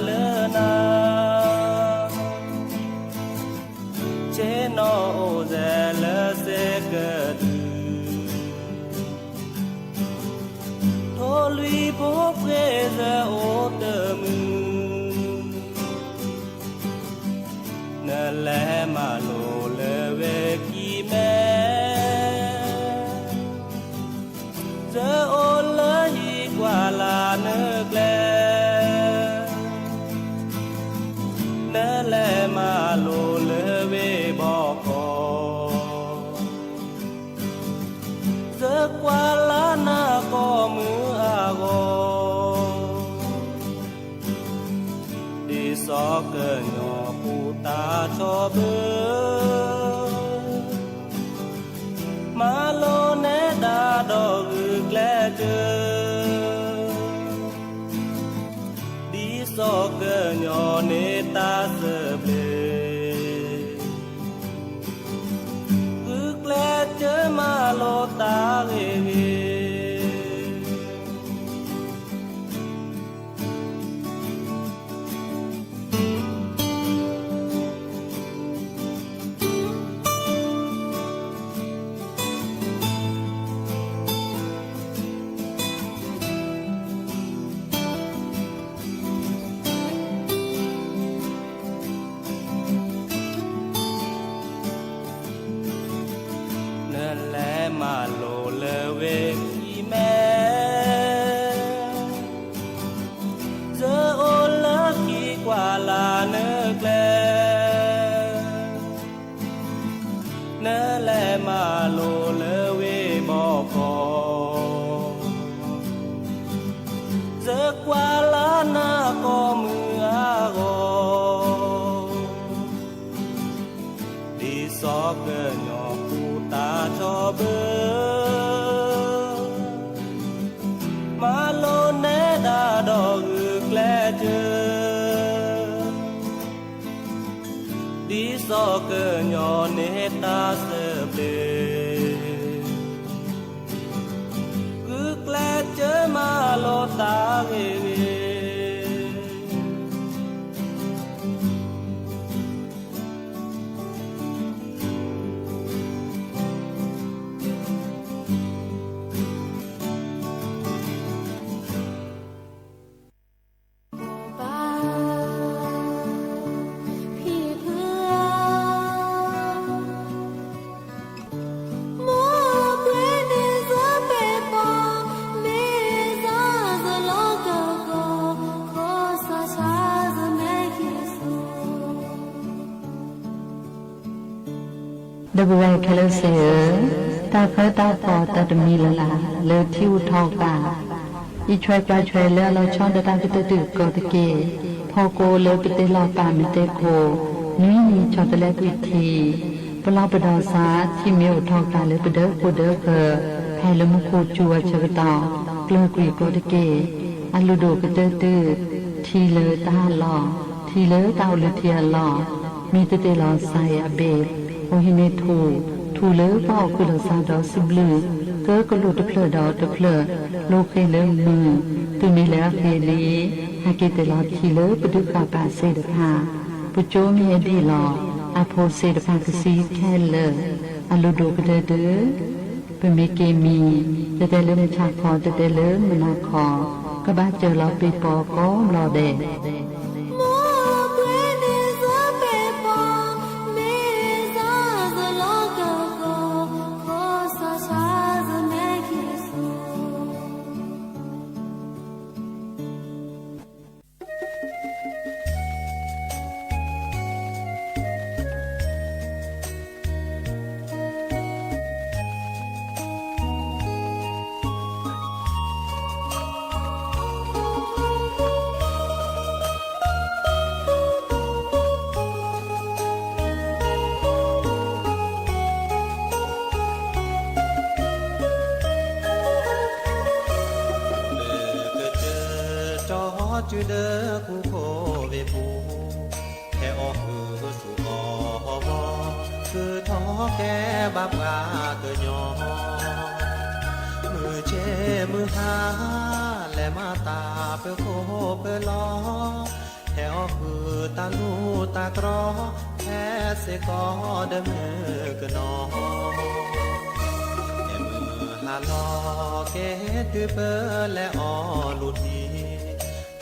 လၢနၤ, ဆ့ၣ်နီၤအိၣ်စဲၤလၢစ့ကဒု, ထိၣ်လွံၢ်ဖိပှ့ၤစၢၤအိၣ်တမုာ်, နလဲၤမၤလိလၢဝ့ၢ်ခံမဲ, စၢၤအိၣ်လၢဟံၣ်ကွၢ်လၢ်နၢကျဲ, နလဲၤမၤလိလၢဝ့ၢ်ဘီကီၢ်, စၢၤကွၢ်လၢနၤကိးမုၢ်အဂီၢ်, ဒ်စီၤကညီၤပူၤတၢ်ဆီၣ်ဘၢ, မၤလိနဲဒၣ်ဒီးဂုာ်ကျဲးစၢး, ဒ်စီၤကညီၤန့ၣ်တၢ်စၢၤဘျ့, ဂုာ်ကျဲးစၢးမၤလိတၢ်ဂ့ၤဂ့ၤ. နလဲၤမၤလိလၢဝ့ၢ်ခံမဲ, စၢၤအိၣ်လၢခံကွၢ်လၢ်နၢကျဲ, နလဲၤမၤလိလၢဝ့ၢ်ဘီကီၢ်, စၢၤကွၢ်လၢနၤကိးမုၢ်အဂီၢ်, ဒ်စီၤကညီၤပူၤတၢ်ဆီၣ်ဘၢ, မၤလိနဲဒၣ်ဒီးဂုာ်ကျဲးစၢး, ဒ်စီၤကညီၤန့ၣ်တၢ်စၢၤဘျ့, ဂုာ်ကျဲးစၢးမၤလိတၢ်ဂ့ၤဂ့ၤ. ဒီပုၢ်ဝဲၢ်ခဲလၢာ်သ့ၣ်ဧၢ, တၢ်ဃၢတၢ်ဖီၣ်တၢ်တမံၤလၢ်လၢ် လၢထံအိၣ်ထီၣ်အဂၤ, အံးထွဲကွၢ်ထွဲလၢအလီၤဆီဒီးတၢ်ကတၢၢ်တၢၢ်ကိးတက့ၢ်. ဖီကိလၢပတဲလီၤပာ်မ့ၢ်တဲခိၣ်, နွံနံၤဆီတလဲကွံာ်ထံ, ပလီၢ်ပဒီးစါ ထံမ့ၢ်အိၣ်ထီၣ်အဂၤလၢပဒၢးခိၣ်ဒၢးဃၢၤ, ဖဲလၢမူခိၣ်စူၤအဆၢကတီၢ်, ကျၢၤကွံာ်ကိးတက့ၢ်. အလုၢ်ဒိၣ်ကတၢၢ်တၢၢ်, ထံလၢတၢ်အလီၢ်, ထံလၢတၢ်အိၣ်လၢထံအလီၢ်, မ့ၢ်တတဲလီၤစါအံၤအဘ့ၣ်, အဟံးန့ၢ်ထူၣ်, ထူၣ်လၢပှၤအိၣ်ဃုာ်လီၤစါဒီးစံးဘျုး, ကကလိၣ်တဖျၢၣ်ဒီးတဖျၢၣ်, လိဃ့လၢမုာ်, တုၤမ့ၢ်လၢအဃ့လံ, ဟဲက့ၤတဲလီၤထံလၢပဒုးဃာ်ပာ်စ့ၢ်တဖၣ်, ပကၠိမ့ၢ်အဒံၣ်လီၤ, အဖိစ့ၢ်တဖၣ်ကသံခဲလၢာ်, အလုၢ်ဒိၣ်ကတၢၢ်တၢၢ် ပမ့ၢ်က့ၤမံၤ, တတဲလၢမုၢ်ဆါခီ, တတဲလၢမုၢ်နၤခီ, ကဘၣ်စၢၤလီၤပ့ၤပီၤကိးဘျီဒဲး. လၢကစၢၢ်တီၤစုဒၢကူခိၣ်ဘ့ၣ်ပူၤ, ဟဲအီၣ်ဟုၣ်ဆူၣ်အီၣ်ဂီၤ, ဃုထီၣ်ကဲဘၣ်ပှၤကညီ, မုၢ်ဆ့ၣ်မုၢ်ဟါ, လဲၤမၤတၢ်ပၢၤခိၣ်ပၢၤလီၤ, တၢ်လူၢ်တၢ်ကြီ ဟဲစ့ၢ်ကီးဒီးမုၣ်ကနီၤ, ဟဲမုၢ်ဟါလီၤကဲတုၤပလဲၤအီၣ်လူၤထ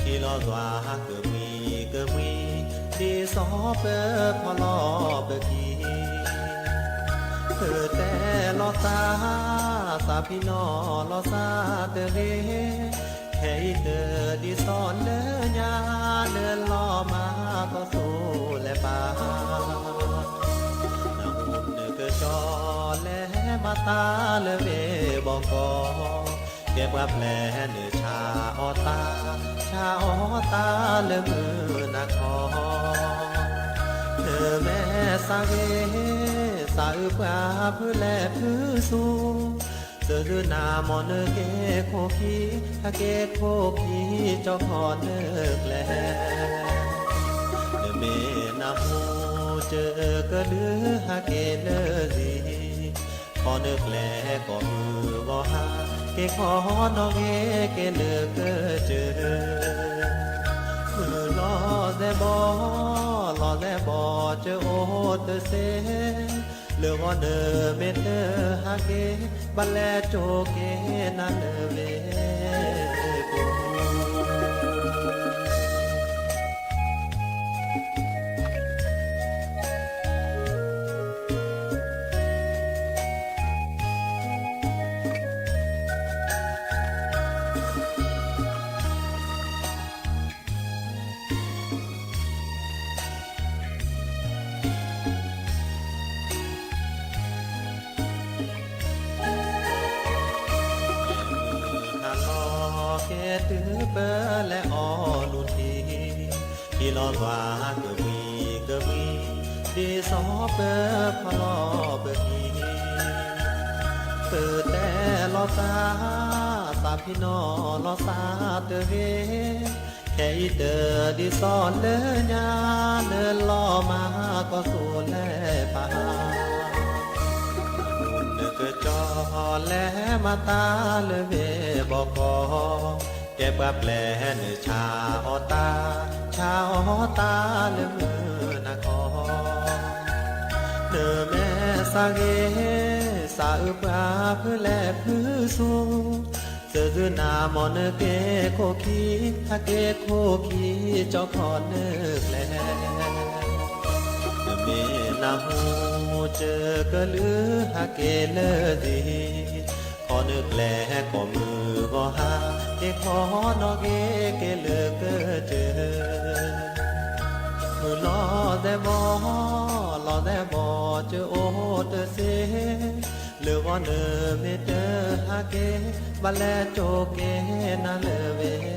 ံ, ထံလီၤစွၤကမှံကမှံ, ဒ်သိးပဖီလီၤပကံ, ပတဲလီၤသး, သးဖံးနီၣ်လီၤသးတဂ့ၤ, ခဲအံၤတဒ်သိးလၢညါ, နလီၤမၢ်ကီၢ်သူလဲၤပာ်, နမူနကၠီလဲၤမၤသးလၢမ့ၢ်ဘီကီၢ်, ကဲပှၤပျဲၢ်နဆါအီၣ်သး, ဆါအီၣ်သးလၢမုၢ်နၤခီ, နမဲာ်သးဂ့ၤ, သးအုးပှၤဖုလဲၣ်ဖုဆူ, စၢၤဒုးနၤမ့ၢ်နက့ၤခိၣ်ခံ, ဟဲက့ၤခိၣ်ခံကၠီခီနကျဲ, နမ့ၢ်နၢ်ဟူစၢၤကလုၢ်ဟဲက့ၤလၢလံ ခီနကျဲကီၢ်မုၢ်ဂီၤဟါ, က့ၤခီနီၣ်ဂ့ၤက့ၤလၢကစၢၢ်, မုၢ်လီၤသဲးဘီ, လီၤသဲးဘီစၢၤအိၣ်တသ့, လၢဂီၢ်နမ့ၢ်တဟဲက့ၤ, ဘၣ်လဲၤကၠိက့ၤနၤလၢမ့ၣ်ပိၢ် ဟါလီၤကဲတုၤပလဲၤအီၣ်လူၤထံ, ထံလီၤစွၤကမှံကမှံ, ဒ်သိးပဖီလီၤပကံ, ပတဲလီၤသး, သးဖံးနီၣ်လီၤသးတဂ့ၤ, ခဲအံၤတဒ်သိးလၢညါ, နလီၤမၢ်ကီၢ်သူလဲၤပာ်, နကၠီလဲၤမၤသးလၢမ့ၢ်ဘီကီၢ်, ကဲပှၤပျဲၢ်နဆါအီၣ်သး, ဆါအီၣ်သးလၢမုၢ်နၤခီ, နမဲာ်သးဂ့ၤ, သးအုးပှၤဖုလဲၣ်ဖုဆူ, စၢၤဒုးနၤမ့ၢ်နက့ၤခိၣ်ခံ, ဟဲက့ၤခိၣ်ခံကၠီခီနကျဲ, နမ့ၢ်နၢ်ဟူစၢၤကလုၢ်ဟဲက့ၤလၢလံ, ခီနကျဲကီၢ်မုၢ်ဂီၤဟါ, က့ၤခီနီၣ်ဂ့ၤက့ၤလၢကစၢၢ်, မုၢ်လီၤသဲးဘီ, လီၤသဲးဘီစၢၤအိၣ်တသ့, လၢဂီၢ်နမ့ၢ်တဟဲက့ၤ, ဘၣ်လဲၤကၠိက့ၤနၤလၢမ့ၣ်ပိၢ်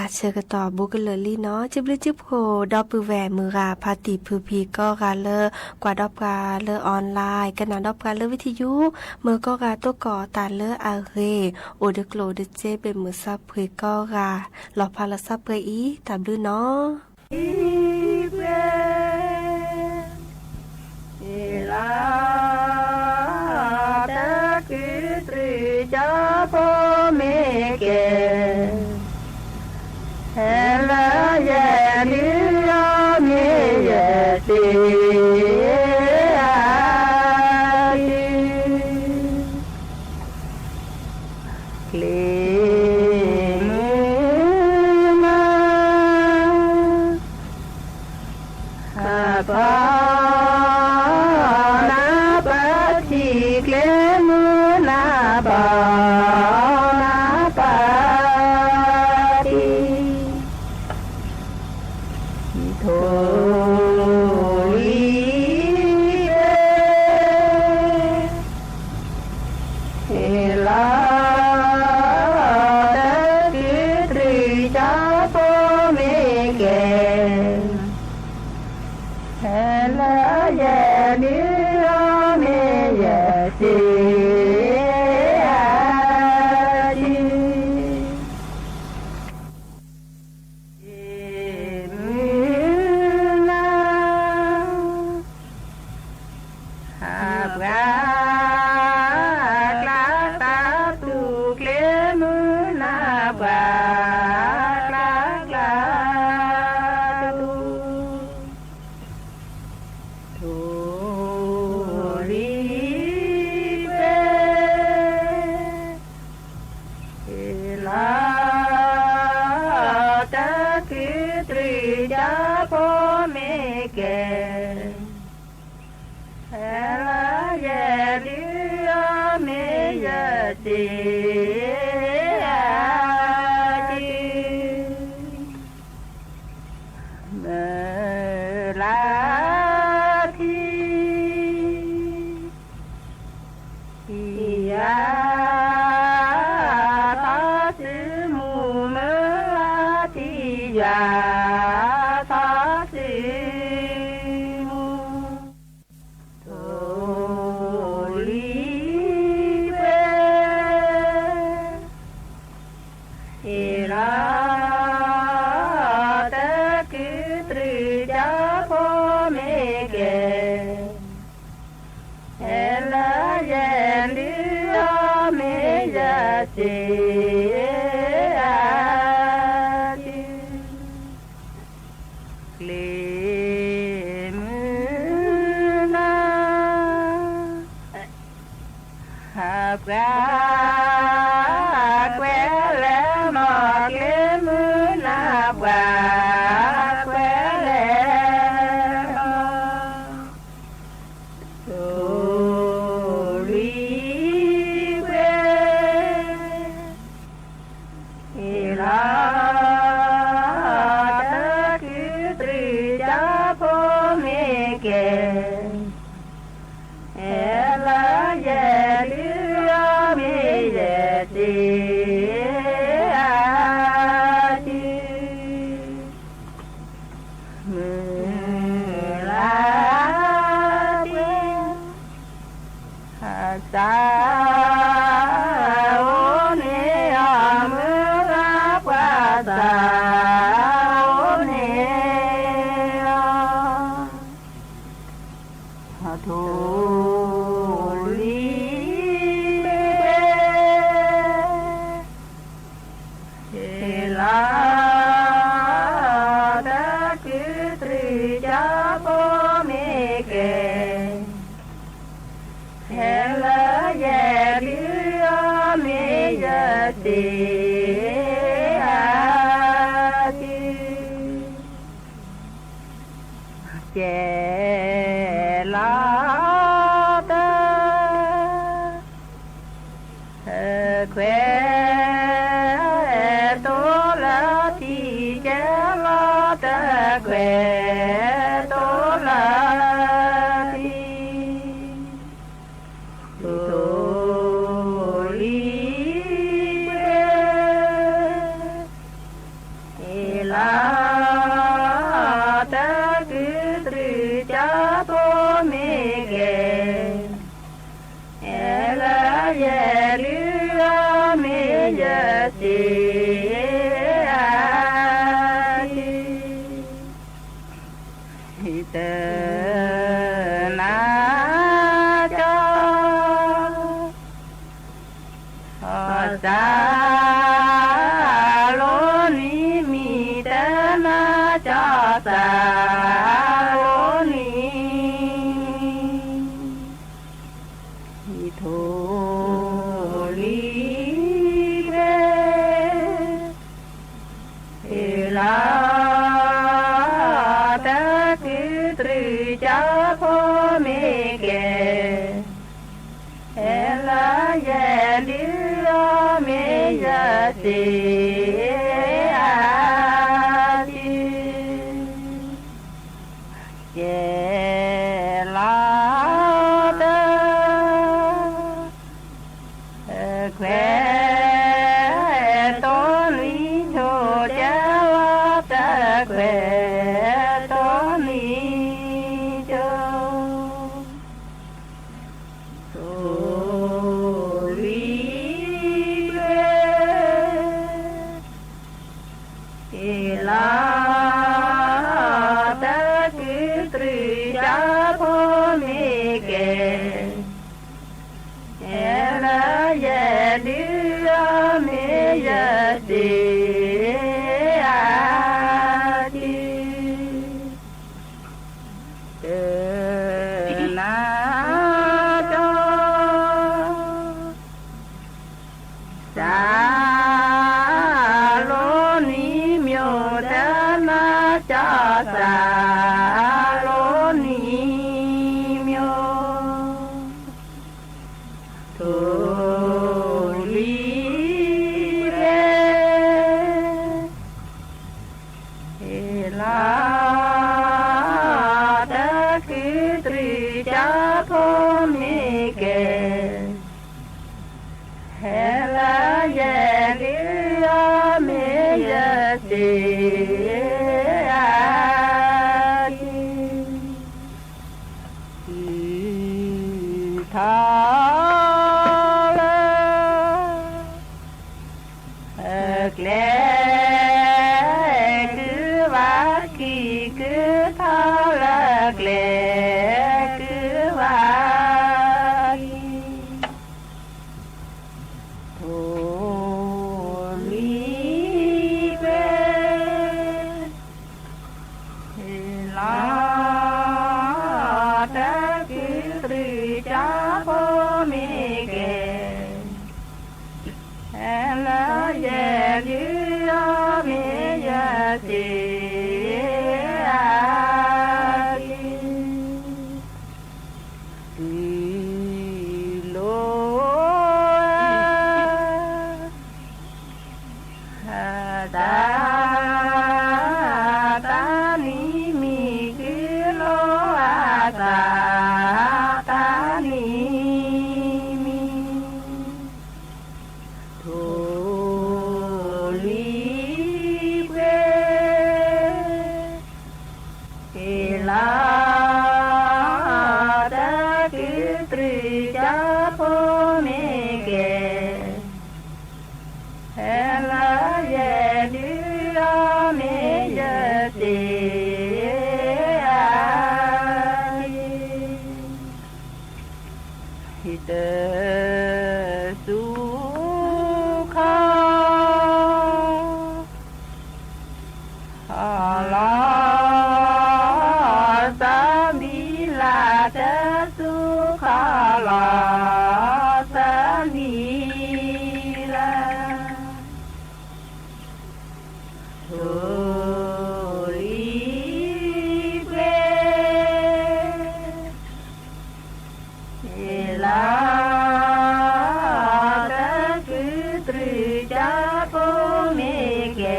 အဆၢကတီၢ်ဘူးကလၢာ်လံနီၤ, စံးဘျုးစံးဖှိၣ်ဒီပုၢ်ဝဲၢ်မုၢ်ဂၤဖါတံၢ်ဖုဖံကိးဂၤလၢ ကွၢ်ဒီးပှၤလၢ online ကနၣ်ဒီးပှၤလၢ ဝံထယုၢ်, မုၢ်ကိးဂၤတိကိးတၢ်လၢအဂ့ၤ, အိၣ်ဒီးကျိၣ်ဒီးစ့ ဘၣ်မုာ်စၢ်ဖှံကိးဂၤ, လီၤဖးလီၤစၢ်ပှဲၤအံၤ တၢ်ဘျုးနီၤ. လၢတၢ်ကူၣ်တရံးကၠီဖိမ့ၢ်ကဲ, ဟဲလၢယဒုးအီၤမ့ၢ်ယသ့ဧါ, ကျ့မုၢ်နၤ ဟးဖီနၤပထံၣ် ကျ့မုၢ်နၤပာ်နၤပထံၣ် ထိၣ်လံၤဘဲ လၢတၢ်ကူၣ်တရံးကၠီဖိမ့ၢ်ကဲ, ဟဲလၢယဒုးအီၤမ့ၢ်ယသ့ဧါ, ကျ့မုၢ်နၤ ဟးပှၤကျါကျါတူၢ် ကျ့မုၢ်နၤပှၤကျါကျါတူၢ် ထိၣ်လံၤဘဲ လၢ တၢ်ကူၣ်တရံးကၠီဖိမ့ၢ်ကဲ, ဟဲလၢယဒုးအီၤမ့ၢ်ယသ့ဧါ, မုၢ်လၢ်ထံ ယၤသီစုမူ မုၢ်လၢ်ထံ ယၤသီစုမူ ထိၣ်လံၤဘဲ လၢ တၢ်ကူၣ်တရံးကၠီဖိမ့ၢ်ကဲ, ဟဲလၢယဒုးအီၤမ့ၢ်ယသ့ဧါ, ကျ့မုၢ်နၤ ဟးပှၤကွဲလဲၣ်မီၢ်, ကျ့မုၢ်နၤပှၤကွဲလဲၣ်မီၢ်, ထိၣ်လံၤဘဲ လၢ တၢ်ကူၣ်တရံးကၠီဖိမ့ၢ်ကဲ, ဟဲလၢယဒုးအီၤမ့ၢ်ယသ့ဧါ, မုၢ်လၢ်ထံ သးအိၣ်န့ၢ်အီၤ, မုၢ်လၢ်ပှၤသးအိၣ်န့ၢ်အီၤ, ထိၣ်လံၤဘဲ လၢ တၢ်ကူၣ်တရံးကၠီဖိမ့ၢ်ကဲ, ဟဲလၢယဒုးအီၤမ့ၢ်ယသ့ဧါ, ကဲလီၤတၢ် ခွဲးသိလၢ တၢ် တၢ်နါကၠီ အီၣ် စၤလိနံၤ မံၤတၢ်နါကၠီ စၤလိနံၤ ထိၣ်လွံၢ်ဘ့ၣ် ဟ့ၣ်လီၤ တၢ်ကူၣ်တရံး ကၠီဖိမ့ၢ်ကဲ ဟဲလၢယဒုးအီၤ မ့ၢ်ယစ့အါစု ကဲလီၤတၢ် ခွဲး တိၢ်လွံၢ်ဆိ ကဲလီၤတၢ် ခွဲး တိၢ်လွံၢ်ဆိ ထိၣ်လွံၢ်ဘ့ၣ် ဟ့ၣ်လီၤ တၢ်ကူၣ်တရံး ကၠီဖိမ့ၢ်ကဲ ဟဲလၢယဒုးအီၤ မ့ၢ်ယစ့အါစု တၢ် နါ ကၠီ စၤလိနံၤ မံၤတၢ်နါကၠီ စၤလိနံၤ မံၤ ထိၣ်လွံၢ်ဘ့ၣ် ဟ့ၣ်လီၤ တၢ်ကူၣ်တရံး ကၠီဖိမ့ၢ်ကဲ ဟဲလၢယဒုးအီၤ မ့ၢ်ယစ့အါစု ထီၣ်လၢ ကျဲကုၢ်ဘၣ်ခံ ကုၢ်ထီၣ်လၢကျဲကုၢ်ဘၣ် ထိၣ်လွံၢ်ဘ့ၣ် ဟ့ၣ်လီၤ တၢ်ကူၣ်တရံး ကၠီဖိမ့ၢ်ကဲ ဟဲလၢယဒုးအီၤ မ့ၢ်ယစ့အါစု တုၤလိာ် သး သးနံၤမံၤ တုၤလိာ်အသး သးနံၤမံၤ ထိၣ်လွံၢ်ဘ့ၣ် ဟ့ၣ်လီၤ တၢ်ကူၣ်တရံး ကၠီဖိမ့ၢ်ကဲ ဟဲလၢယဒုးအီၤ မ့ၢ်ယစ့အါစု ဟံၣ်တၢ် စူၤခီ လီၤ စီၤဘံလး တၢ်စူၤခီလီၤ စီၤဘံလး ထိၣ်လွံၢ်ဘ့ၣ် ဟ့ၣ်လီၤ တၢ်ကူၣ်တရံး ကၠီဖိမ့ၢ်ကဲ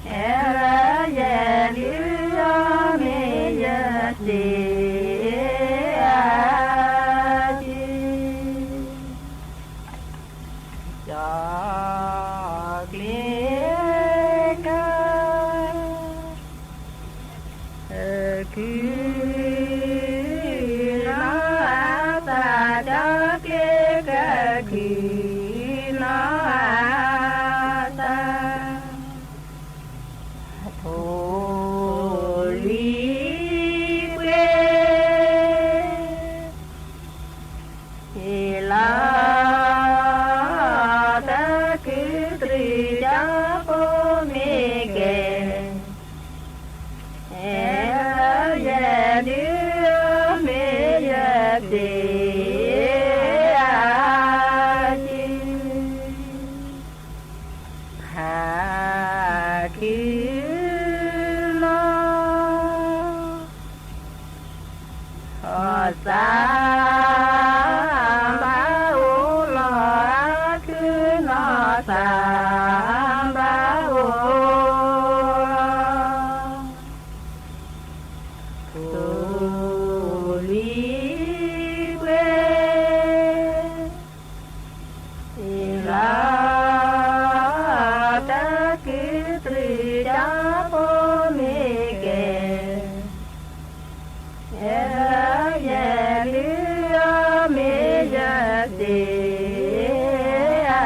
ဟဲလၢယဒုးအီၤ မ့ၢ်ယစ့အါစု ကၠီၤကျ့ကၢ ခုၣ်နီၤအသး ကၠီၤကျ့ကၢ ခုၣ်နီၤ ကသံၣ်တြံၣ်ကၠီဖိမ့ၢ်ကဲ, အဲၣ်ဒိးယဲဒုးမ့ၢ်ယသ့ၣ်ဧါ, ဟးခုနီၤ သးဘၣ်အိၣ်လီၤ ဟးခုနီၤ သးဘၣ်အိၣ်လီၤ ပူၤလွံၢ်ပှဲၤ လီၤ တၢ်ကသံၣ်တြံၣ်ကၠီဖိမ့ၢ်ကဲ, အဲၣ်ဒိးယဲဒုးမ့ၢ်ယသ့ၣ်ဧါ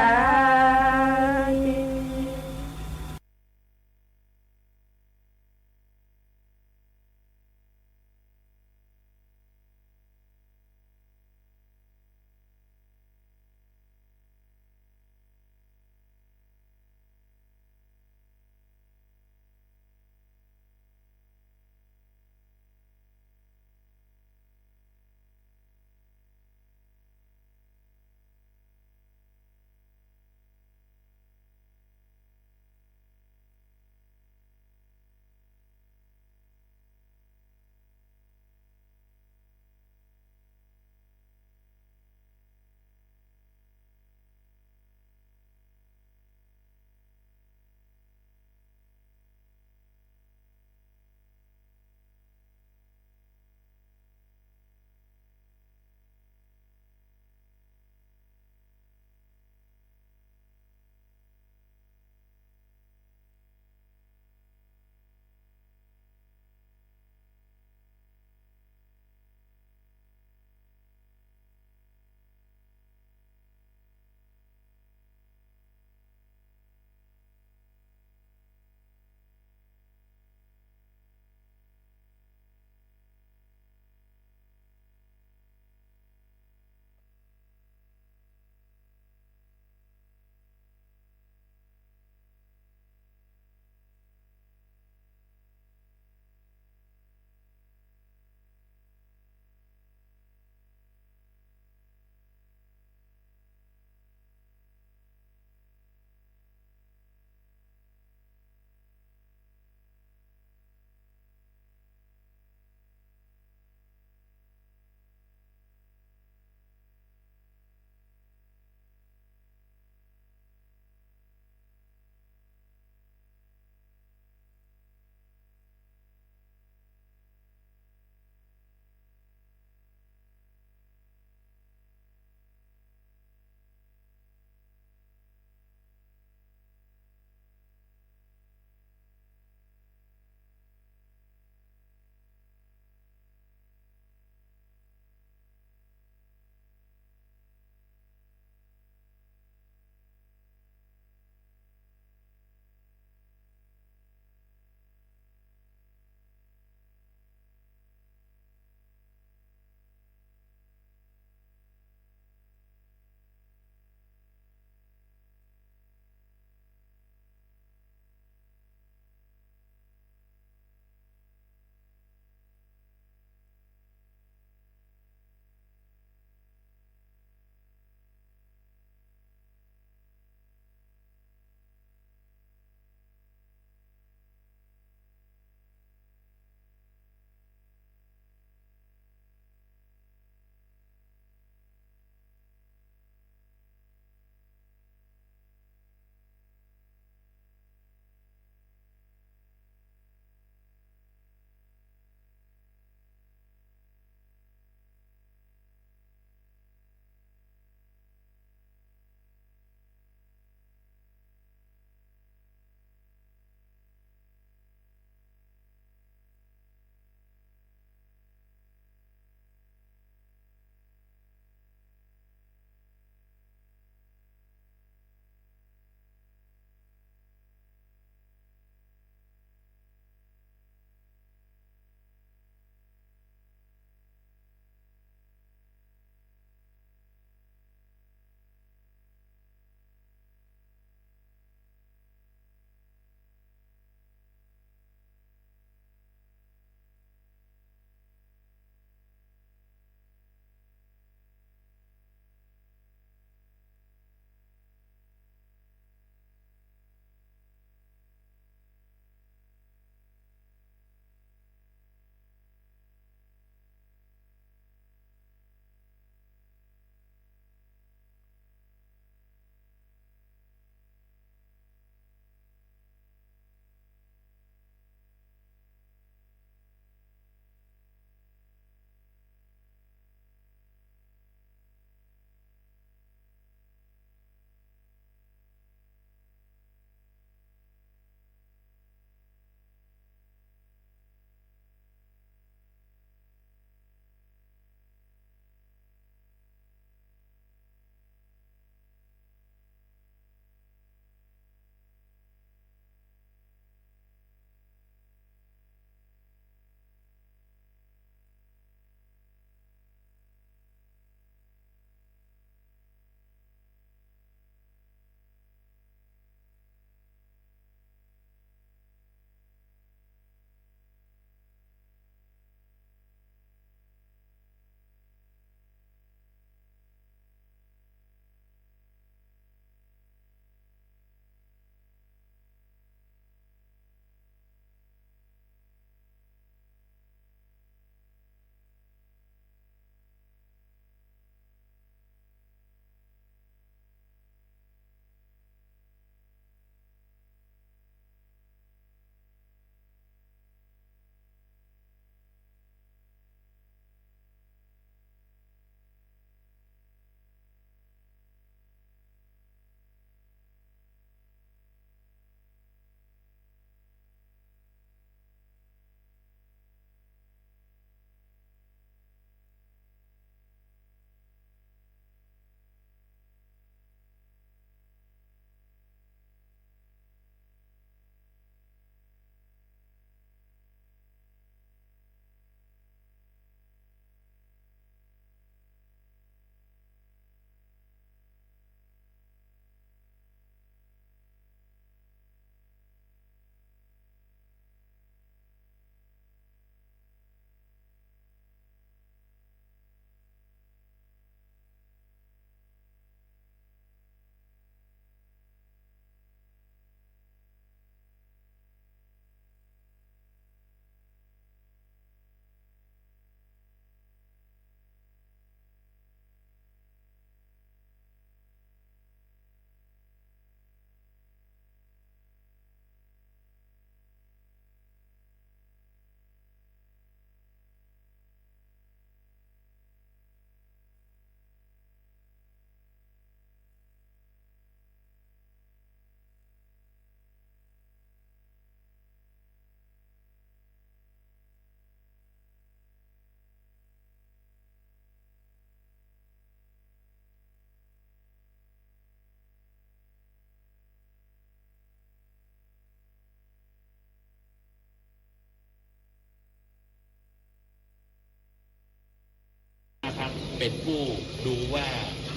เป็นผู้ดูว่า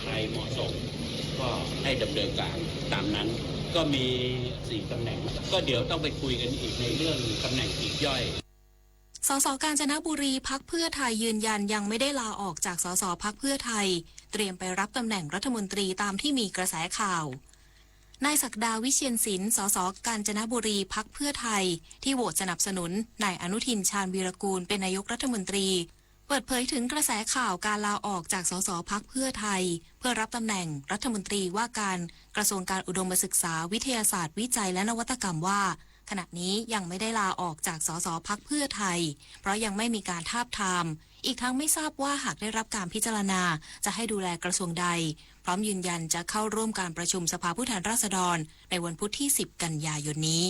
ใครเหมาะสม ก็ให้ดำเนินการตามนั้น ก็มีสี่ตำแหน่ง ก็เดี๋ยวต้องไปคุยกันอีกในเรื่องตำแหน่งปลีกย่อย สสกาญจนบุรี พรรคเพื่อไทย ยืนยันยังไม่ได้ลาออกจาก สส พรรคเพื่อไทย เตรียมไปรับตำแหน่งรัฐมนตรีตามที่มีกระแสข่าว นายศักดา วิเชียรศิลป์ สสกาญจนบุรี พรรคเพื่อไทย ที่โหวตสนับสนุนนายอนุทิน ชาญวีรกูล เป็นนายกรัฐมนตรี เปิดเผยถึงกระแสข่าวการลาออกจาก สส พรรคเพื่อไทย เพื่อรับตำแหน่งรัฐมนตรีว่าการกระทรวงการอุดมศึกษา วิทยาศาสตร์ วิจัย และนวัตกรรมว่า ขณะนี้ยังไม่ได้ลาออกจาก สส พรรคเพื่อไทย เพราะยังไม่มีการทาบทาม อีกทั้งไม่ทราบว่าหากได้รับการพิจารณา จะให้ดูแลกระทรวงใด พร้อมยืนยันจะเข้าร่วมการประชุมสภาผู้แทนราษฎร ในวันพุธที่ สิบ กันยายนนี้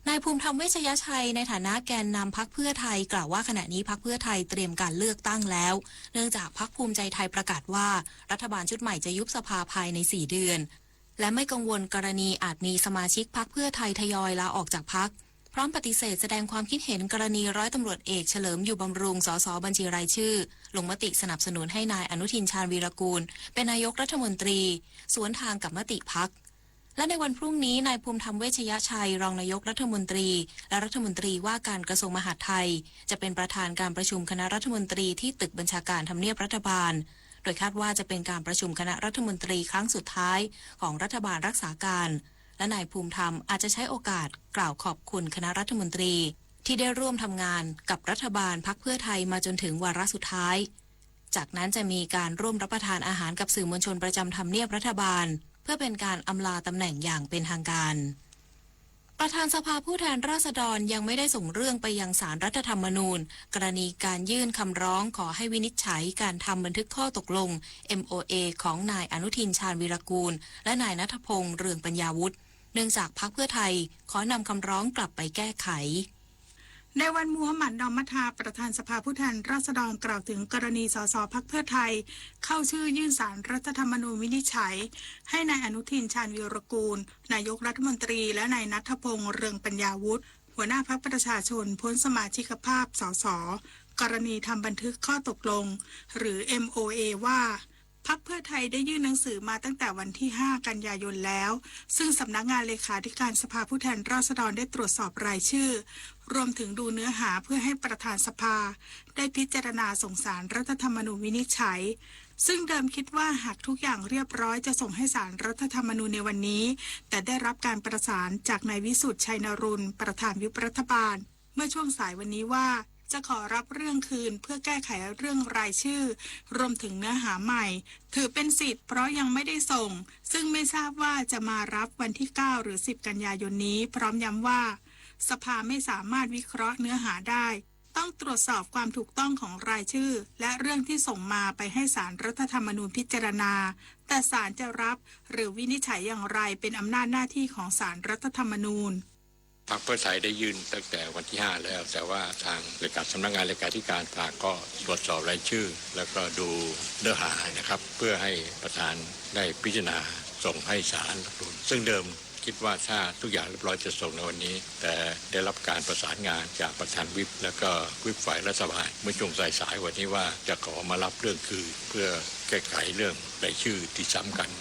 นายภูมิธรรม เวชยชัย ในฐานะแกนนำพรรคเพื่อไทย กล่าวว่าขณะนี้พรรคเพื่อไทยเตรียมการเลือกตั้งแล้ว เนื่องจากพรรคภูมิใจไทยประกาศว่า รัฐบาลชุดใหม่จะยุบสภาภายใน สี่ เดือน และไม่กังวลกรณีอาจมีสมาชิกพรรคเพื่อไทยทยอยลาออกจากพรรค พร้อมปฏิเสธแสดงความคิดเห็นกรณีร้อยตำรวจเอกเฉลิมอยู่บำรุง สส บัญชีรายชื่อ ลงมติสนับสนุนให้นายอนุทิน ชาญวีรกูล เป็นนายกรัฐมนตรี สวนทางกับมติพรรค และในวันพรุ่งนี้ นายภูมิธรรม เวชยชัย รองนายกรัฐมนตรี และรัฐมนตรีว่าการกระทรวงมหาดไทย จะเป็นประธานการประชุมคณะรัฐมนตรีที่ตึกบัญชาการทำเนียบรัฐบาล โดยคาดว่าจะเป็นการประชุมคณะรัฐมนตรีครั้งสุดท้ายของรัฐบาลรักษาการ และนายภูมิธรรมอาจจะใช้โอกาสกล่าวขอบคุณคณะรัฐมนตรี ที่ได้ร่วมทำงานกับรัฐบาลพรรคเพื่อไทยมาจนถึงวาระสุดท้าย จากนั้นจะมีการร่วมรับประทานอาหารกับสื่อมวลชนประจำทำเนียบรัฐบาล เพื่อเป็นการอำลาตำแหน่งอย่างเป็นทางการ ประธานสภาผู้แทนราษฎรยังไม่ได้ส่งเรื่องไปยังศาลรัฐธรรมนูญ กรณีการยื่นคำร้องขอให้วินิจฉัยการทำบันทึกข้อตกลง เอ็มโอเอ ของนายอนุทิน ชาญวีรกูล และนายณัฐพงษ์ เรืองปัญญาวุฒิ เนื่องจากพรรคเพื่อไทยขอนำคำร้องกลับไปแก้ไข ในวันมูฮัมหมัด นอมมัทา ประธานสภาผู้แทนราษฎรกล่าวถึงกรณี สส พรรคเพื่อไทย เข้าชื่อยื่นศาลรัฐธรรมนูญวินิจฉัย ให้นายอนุทิน ชาญวีรกูล นายกรัฐมนตรี และนายณัฐพงษ์ เรืองปัญญาวุฒิ หัวหน้าพรรคประชาชน พ้นสมาชิกภาพ สส กรณีทำบันทึกข้อตกลง หรือ เอ็มโอเอ ว่า พรรคเพื่อไทยได้ยื่นหนังสือมาตั้งแต่วันที่ ห้า กันยายนแล้ว ซึ่งสำนักงานเลขาธิการสภาผู้แทนราษฎรได้ตรวจสอบรายชื่อ รวมถึงดูเนื้อหาเพื่อให้ประธานสภา ได้พิจารณาส่งศาลรัฐธรรมนูญวินิจฉัย ซึ่งเดิมคิดว่าหากทุกอย่างเรียบร้อยจะส่งให้ศาลรัฐธรรมนูญในวันนี้ แต่ได้รับการประสานจากนายวิสุทธิ์ ชัยนรุณ ประธานวิปรัฐบาล เมื่อช่วงสายวันนี้ว่า จะขอรับเรื่องคืนเพื่อแก้ไขเรื่องรายชื่อ รวมถึงเนื้อหาใหม่ ถือเป็นสิทธิ์เพราะยังไม่ได้ส่ง ซึ่งไม่ทราบว่าจะมารับวันที่ เก้า หรือ สิบ กันยายนนี้ พร้อมย้ำว่า สภาไม่สามารถวิเคราะห์เนื้อหาได้ ต้องตรวจสอบความถูกต้องของรายชื่อ และเรื่องที่ส่งมาไปให้ศาลรัฐธรรมนูญพิจารณา แต่ศาลจะรับหรือวินิจฉัยอย่างไรเป็นอำนาจหน้าที่ของศาลรัฐธรรมนูญ พรรคเพื่อไทยได้ยื่นตั้งแต่วันที่ ห้า แล้ว แต่ว่าทางเลขาสำนักงานเลขาธิการพรรคก็ตรวจสอบรายชื่อ แล้วก็ดูเนื้อหานะครับ เพื่อให้ประธานได้พิจารณาส่งให้ศาลรัฐธรรมนูญ ซึ่งเดิมคิดว่าถ้าทุกอย่างเรียบร้อยจะส่งในวันนี้ แต่ได้รับการประสานงานจากประธานวิป แล้วก็วิปฝ่ายรัฐบาล เมื่อช่วงสายๆวันนี้ว่าจะขอมารับเรื่องคืน เพื่อแก้ไขเรื่องรายชื่อที่ซ้ำกัน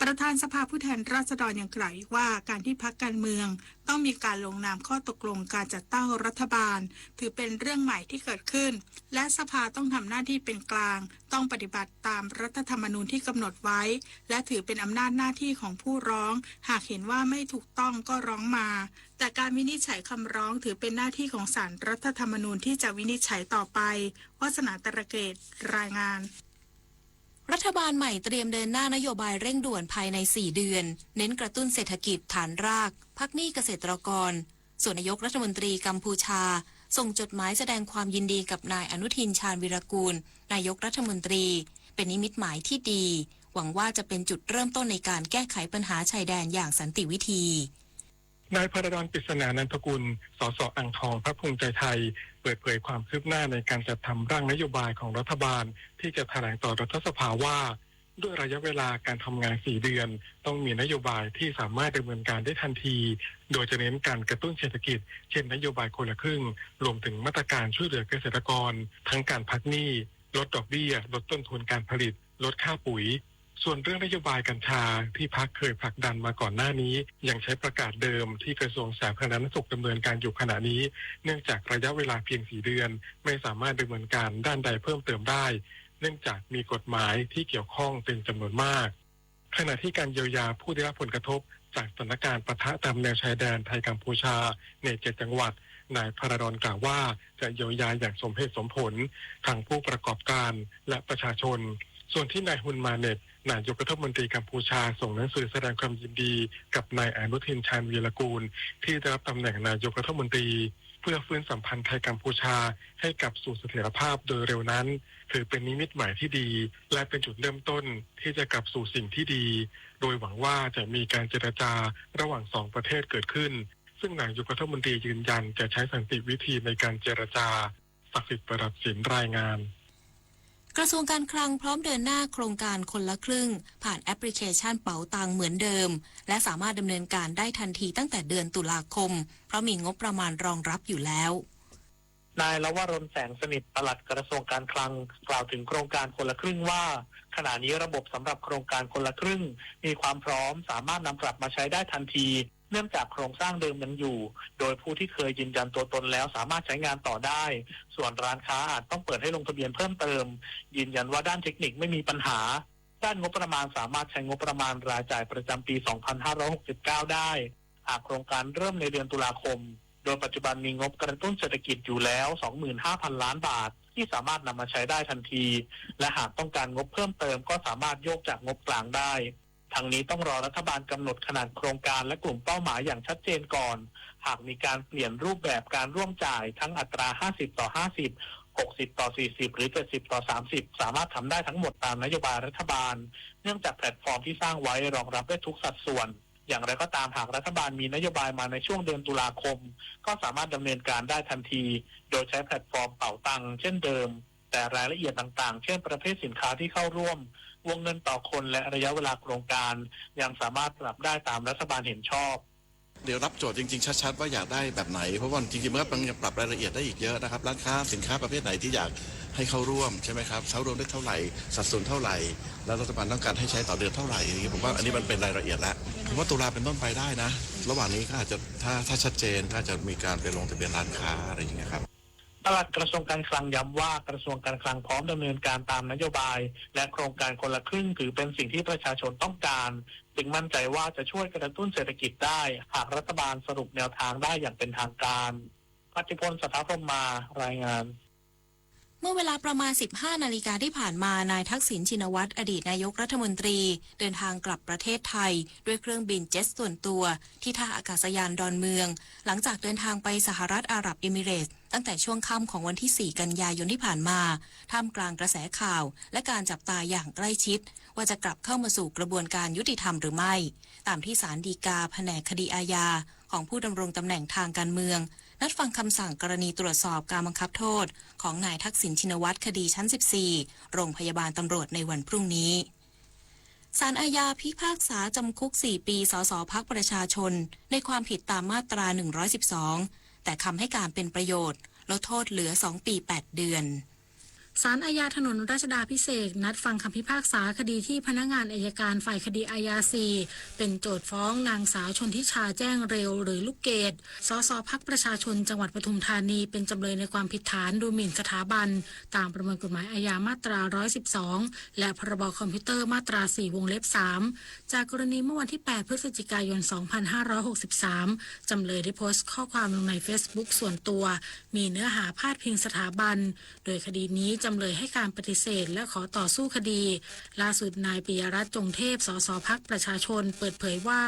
ประธานสภาผู้แทนราษฎรยังกล่าวอีกว่า การที่พรรคการเมืองต้องมีการลงนามข้อตกลงการจัดตั้งรัฐบาล ถือเป็นเรื่องใหม่ที่เกิดขึ้น และสภาต้องทำหน้าที่เป็นกลาง ต้องปฏิบัติตามรัฐธรรมนูญที่กำหนดไว้ และถือเป็นอำนาจหน้าที่ของผู้ร้อง หากเห็นว่าไม่ถูกต้องก็ร้องมา แต่การวินิจฉัยคำร้องถือเป็นหน้าที่ของศาลรัฐธรรมนูญที่จะวินิจฉัยต่อไป วาสนา ตระเกต รายงาน รัฐบาลใหม่เตรียมเดินหน้านโยบายเร่งด่วนภายใน สี่ เดือน เน้นกระตุ้นเศรษฐกิจฐานราก พักหนี้เกษตรกร ส่วนนายกรัฐมนตรีกัมพูชา ส่งจดหมายแสดงความยินดีกับนายอนุทิน ชาญวีรกูล นายกรัฐมนตรี เป็นนิมิตหมายที่ดี หวังว่าจะเป็นจุดเริ่มต้นในการแก้ไขปัญหาชายแดนอย่างสันติวิธี นายพาราดอน ปริศนานันทกุล สสอ่างทอง พรรคภูมิใจไทย เปิดเผยความคืบหน้าในการจัดทำร่างนโยบายของรัฐบาล ที่จะแถลงต่อรัฐสภาว่า ด้วยระยะเวลาการทำงาน สี่ เดือน ต้องมีนโยบายที่สามารถดำเนินการได้ทันที โดยจะเน้นการกระตุ้นเศรษฐกิจ เช่นนโยบายคนละครึ่ง รวมถึงมาตรการช่วยเหลือเกษตรกร ทั้งการพักหนี้ ลดดอกเบี้ย ลดต้นทุนการผลิต ลดค่าปุ๋ย ส่วนเรื่องนโยบายกัญชาที่พรรคเคยผลักดันมาก่อนหน้านี้ ยังใช้ประกาศเดิมที่กระทรวงสาธารณสุขดำเนินการอยู่ขณะนี้ เนื่องจากระยะเวลาเพียงสี่เดือน ไม่สามารถดำเนินการด้านใดเพิ่มเติมได้ เนื่องจากมีกฎหมายที่เกี่ยวข้องเป็นจำนวนมาก ขณะที่การเยียวยาผู้ได้รับผลกระทบจากสถานการณ์ปะทะตามแนวชายแดนไทยกัมพูชาในเจ็ดจังหวัด นายพาราดอนกล่าวว่าจะเยียวยาอย่างสมเหตุสมผล ทั้งผู้ประกอบการและประชาชน ส่วนที่นายฮุนมาเน็ต นายกรัฐมนตรีกัมพูชา ส่งหนังสือแสดงความยินดีกับนายอนุทิน ชาญวีรกูล ที่ได้รับตำแหน่งนายกรัฐมนตรี เพื่อฟื้นสัมพันธ์ไทยกัมพูชาให้กลับสู่เสถียรภาพโดยเร็วนั้น ถือเป็นนิมิตหมายที่ดี และเป็นจุดเริ่มต้นที่จะกลับสู่สิ่งที่ดี โดยหวังว่าจะมีการเจรจาระหว่างสองประเทศเกิดขึ้น ซึ่งนายกรัฐมนตรียืนยันจะใช้สันติวิธีในการเจรจา ศักดิ์สิทธิ์ ประดับศิลป์ รายงาน กระทรวงการคลังพร้อมเดินหน้าโครงการคนละครึ่ง ผ่านแอปพลิเคชันเป๋าตังเหมือนเดิม และสามารถดำเนินการได้ทันทีตั้งแต่เดือนตุลาคม เพราะมีงบประมาณรองรับอยู่แล้ว นายลวรน แสงสนิท ปลัดกระทรวงการคลัง กล่าวถึงโครงการคนละครึ่งว่า ขณะนี้ระบบสำหรับโครงการคนละครึ่ง มีความพร้อมสามารถนำกลับมาใช้ได้ทันที เนื่องจากโครงสร้างเดิมยังอยู่ โดยผู้ที่เคยยืนยันตัวตนแล้วสามารถใช้งานต่อได้ ส่วนร้านค้าอาจต้องเปิดให้ลงทะเบียนเพิ่มเติม ยืนยันว่าด้านเทคนิคไม่มีปัญหา ด้านงบประมาณสามารถใช้งบประมาณรายจ่ายประจำปี สองพันห้าร้อยหกสิบเก้า ได้ หากโครงการเริ่มในเดือนตุลาคม โดยปัจจุบันมีงบกระตุ้นเศรษฐกิจอยู่แล้ว สองหมื่นห้าพันล้านบาท ที่สามารถนำมาใช้ได้ทันที และหากต้องการงบเพิ่มเติมก็สามารถโยกจากงบกลางได้ ทั้งนี้ต้องรอรัฐบาลกำหนดขนาดโครงการและกลุ่มเป้าหมายอย่างชัดเจนก่อน หากมีการเปลี่ยนรูปแบบการร่วมจ่ายทั้งอัตรา ห้าสิบ ต่อ ห้าสิบ หกสิบ ต่อ สี่สิบ หรือ เจ็ดสิบ ต่อ สามสิบ สามารถทำได้ทั้งหมดตามนโยบายรัฐบาล เนื่องจากแพลตฟอร์มที่สร้างไว้รองรับได้ทุกสัดส่วน อย่างไรก็ตามหากรัฐบาลมีนโยบายมาในช่วงเดือนตุลาคม ก็สามารถดำเนินการได้ทันที โดยใช้แพลตฟอร์มเป๋าตังเช่นเดิม แต่รายละเอียดต่างๆ เช่นประเภทสินค้าที่เข้าร่วม วงเงินต่อคนและระยะเวลาโครงการ ยังสามารถปรับได้ตามรัฐบาลเห็นชอบ เดี๋ยวรับโจทย์จริงๆ ชัดๆ ว่าอยากได้แบบไหน เพราะว่าจริงๆ มันก็ยังปรับรายละเอียดได้อีกเยอะนะครับ ร้านค้าสินค้าประเภทไหนที่อยากให้เข้าร่วมใช่ไหมครับ เข้าร่วมได้เท่าไหร่ สัดส่วนเท่าไหร่ แล้วรัฐบาลต้องการให้ใช้ต่อเดือนเท่าไหร่ อย่างนี้ผมว่าอันนี้มันเป็นรายละเอียดแล้ว ผมว่าตุลาเป็นต้นไปได้นะ ระหว่างนี้ก็อาจจะ ถ้าถ้าชัดเจนก็อาจจะมีการไปลงทะเบียนร้านค้าอะไรอย่างเงี้ยครับ ปลัดกระทรวงการคลังย้ำว่ากระทรวงการคลังพร้อมดำเนินการตามนโยบาย และโครงการคนละครึ่งถือเป็นสิ่งที่ประชาชนต้องการ จึงมั่นใจว่าจะช่วยกระตุ้นเศรษฐกิจได้ หากรัฐบาลสรุปแนวทางได้อย่างเป็นทางการ พัทธิพล สัทธพรหมมา รายงาน เมื่อเวลาประมาณ สิบห้านาฬิกาที่ผ่านมา นายทักษิณ ชินวัตร อดีตนายกรัฐมนตรี เดินทางกลับประเทศไทย ด้วยเครื่องบินเจ็ตส่วนตัว ที่ท่าอากาศยานดอนเมือง หลังจากเดินทางไปสหรัฐอาหรับเอมิเรตส์ ตั้งแต่ช่วงค่ำของวันที่ สี่ กันยายนที่ผ่านมา ท่ามกลางกระแสข่าว และการจับตาอย่างใกล้ชิด ว่าจะกลับเข้ามาสู่กระบวนการยุติธรรมหรือไม่ ตามที่ศาลฎีกาแผนกคดีอาญา ของผู้ดำรงตำแหน่งทางการเมือง นัดฟังคำสั่งกรณีตรวจสอบการบังคับโทษ ของนายทักษิณ ชินวัตร คดีชั้น สิบสี่ โรงพยาบาลตำรวจในวันพรุ่งนี้ ศาลอาญาพิพากษาจำคุก สี่ ปี สส พรรคประชาชน ในความผิดตามมาตรา หนึ่งร้อยสิบสอง แต่คำให้การเป็นประโยชน์ ลดโทษเหลือ สอง ปี แปด เดือน ศาลอาญาถนนรัชดาภิเษก นัดฟังคำพิพากษาคดีที่พนักงานอัยการฝ่ายคดีอาญา สี่ เป็นโจทก์ฟ้องนางสาวชลทิชา แจ้งเร็ว หรือลูกเกด สส พรรคประชาชน จังหวัดปทุมธานี เป็นจำเลยในความผิดฐานดูหมิ่นสถาบัน ตามประมวลกฎหมายอาญามาตรา ร้อยสิบสอง และ พรบ คอมพิวเตอร์ มาตรา สี่ วงเล็บ สาม จากกรณีเมื่อวันที่ แปด พฤศจิกายน สองพันห้าร้อยหกสิบสาม จำเลยได้โพสต์ข้อความลงในเฟซบุ๊กส่วนตัว มีเนื้อหาพาดพิงสถาบัน โดยคดีนี้จำเลยให้การปฏิเสธและขอต่อสู้คดี ล่าสุดนายปิยรัตน์ จงเทพ สส พรรคประชาชน เปิดเผยว่า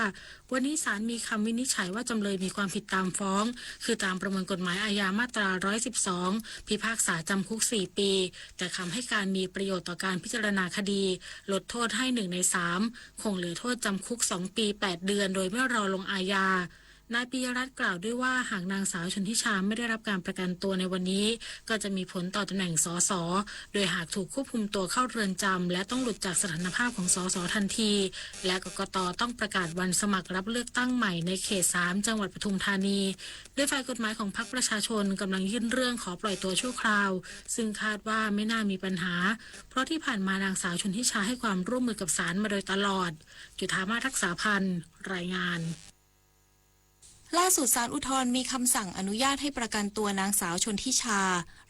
วันนี้ศาลมีคำวินิจฉัยว่าจำเลยมีความผิดตามฟ้อง คือตามประมวลกฎหมายอาญามาตรา ร้อยสิบสอง พิพากษาจำคุก สี่ ปี แต่คำให้การมีประโยชน์ต่อการพิจารณาคดี ลดโทษให้ หนึ่ง ใน สาม คงเหลือโทษจำคุก สอง ปี แปด เดือน โดยไม่รอลงอาญา นายปิยรัตน์กล่าวด้วยว่า หากนางสาวชลทิชาไม่ได้รับการประกันตัวในวันนี้ ก็จะมีผลต่อตำแหน่ง สส โดยหากถูกควบคุมตัวเข้าเรือนจำ และต้องหลุดจากสถานภาพของ สส ทันที และกกตต้องประกาศวันสมัครรับเลือกตั้งใหม่ในเขต สาม จังหวัดปทุมธานี โดยฝ่ายกฎหมายของพรรคประชาชนกำลังยื่นเรื่องขอปล่อยตัวชั่วคราว ซึ่งคาดว่าไม่น่ามีปัญหา เพราะที่ผ่านมานางสาวชลทิชาให้ความร่วมมือกับศาลมาโดยตลอด จุฑามาศ รักษาพันธ์ รายงาน ล่าสุดศาลอุทธรณ์มีคำสั่งอนุญาตให้ประกันตัวนางสาวชลทิชา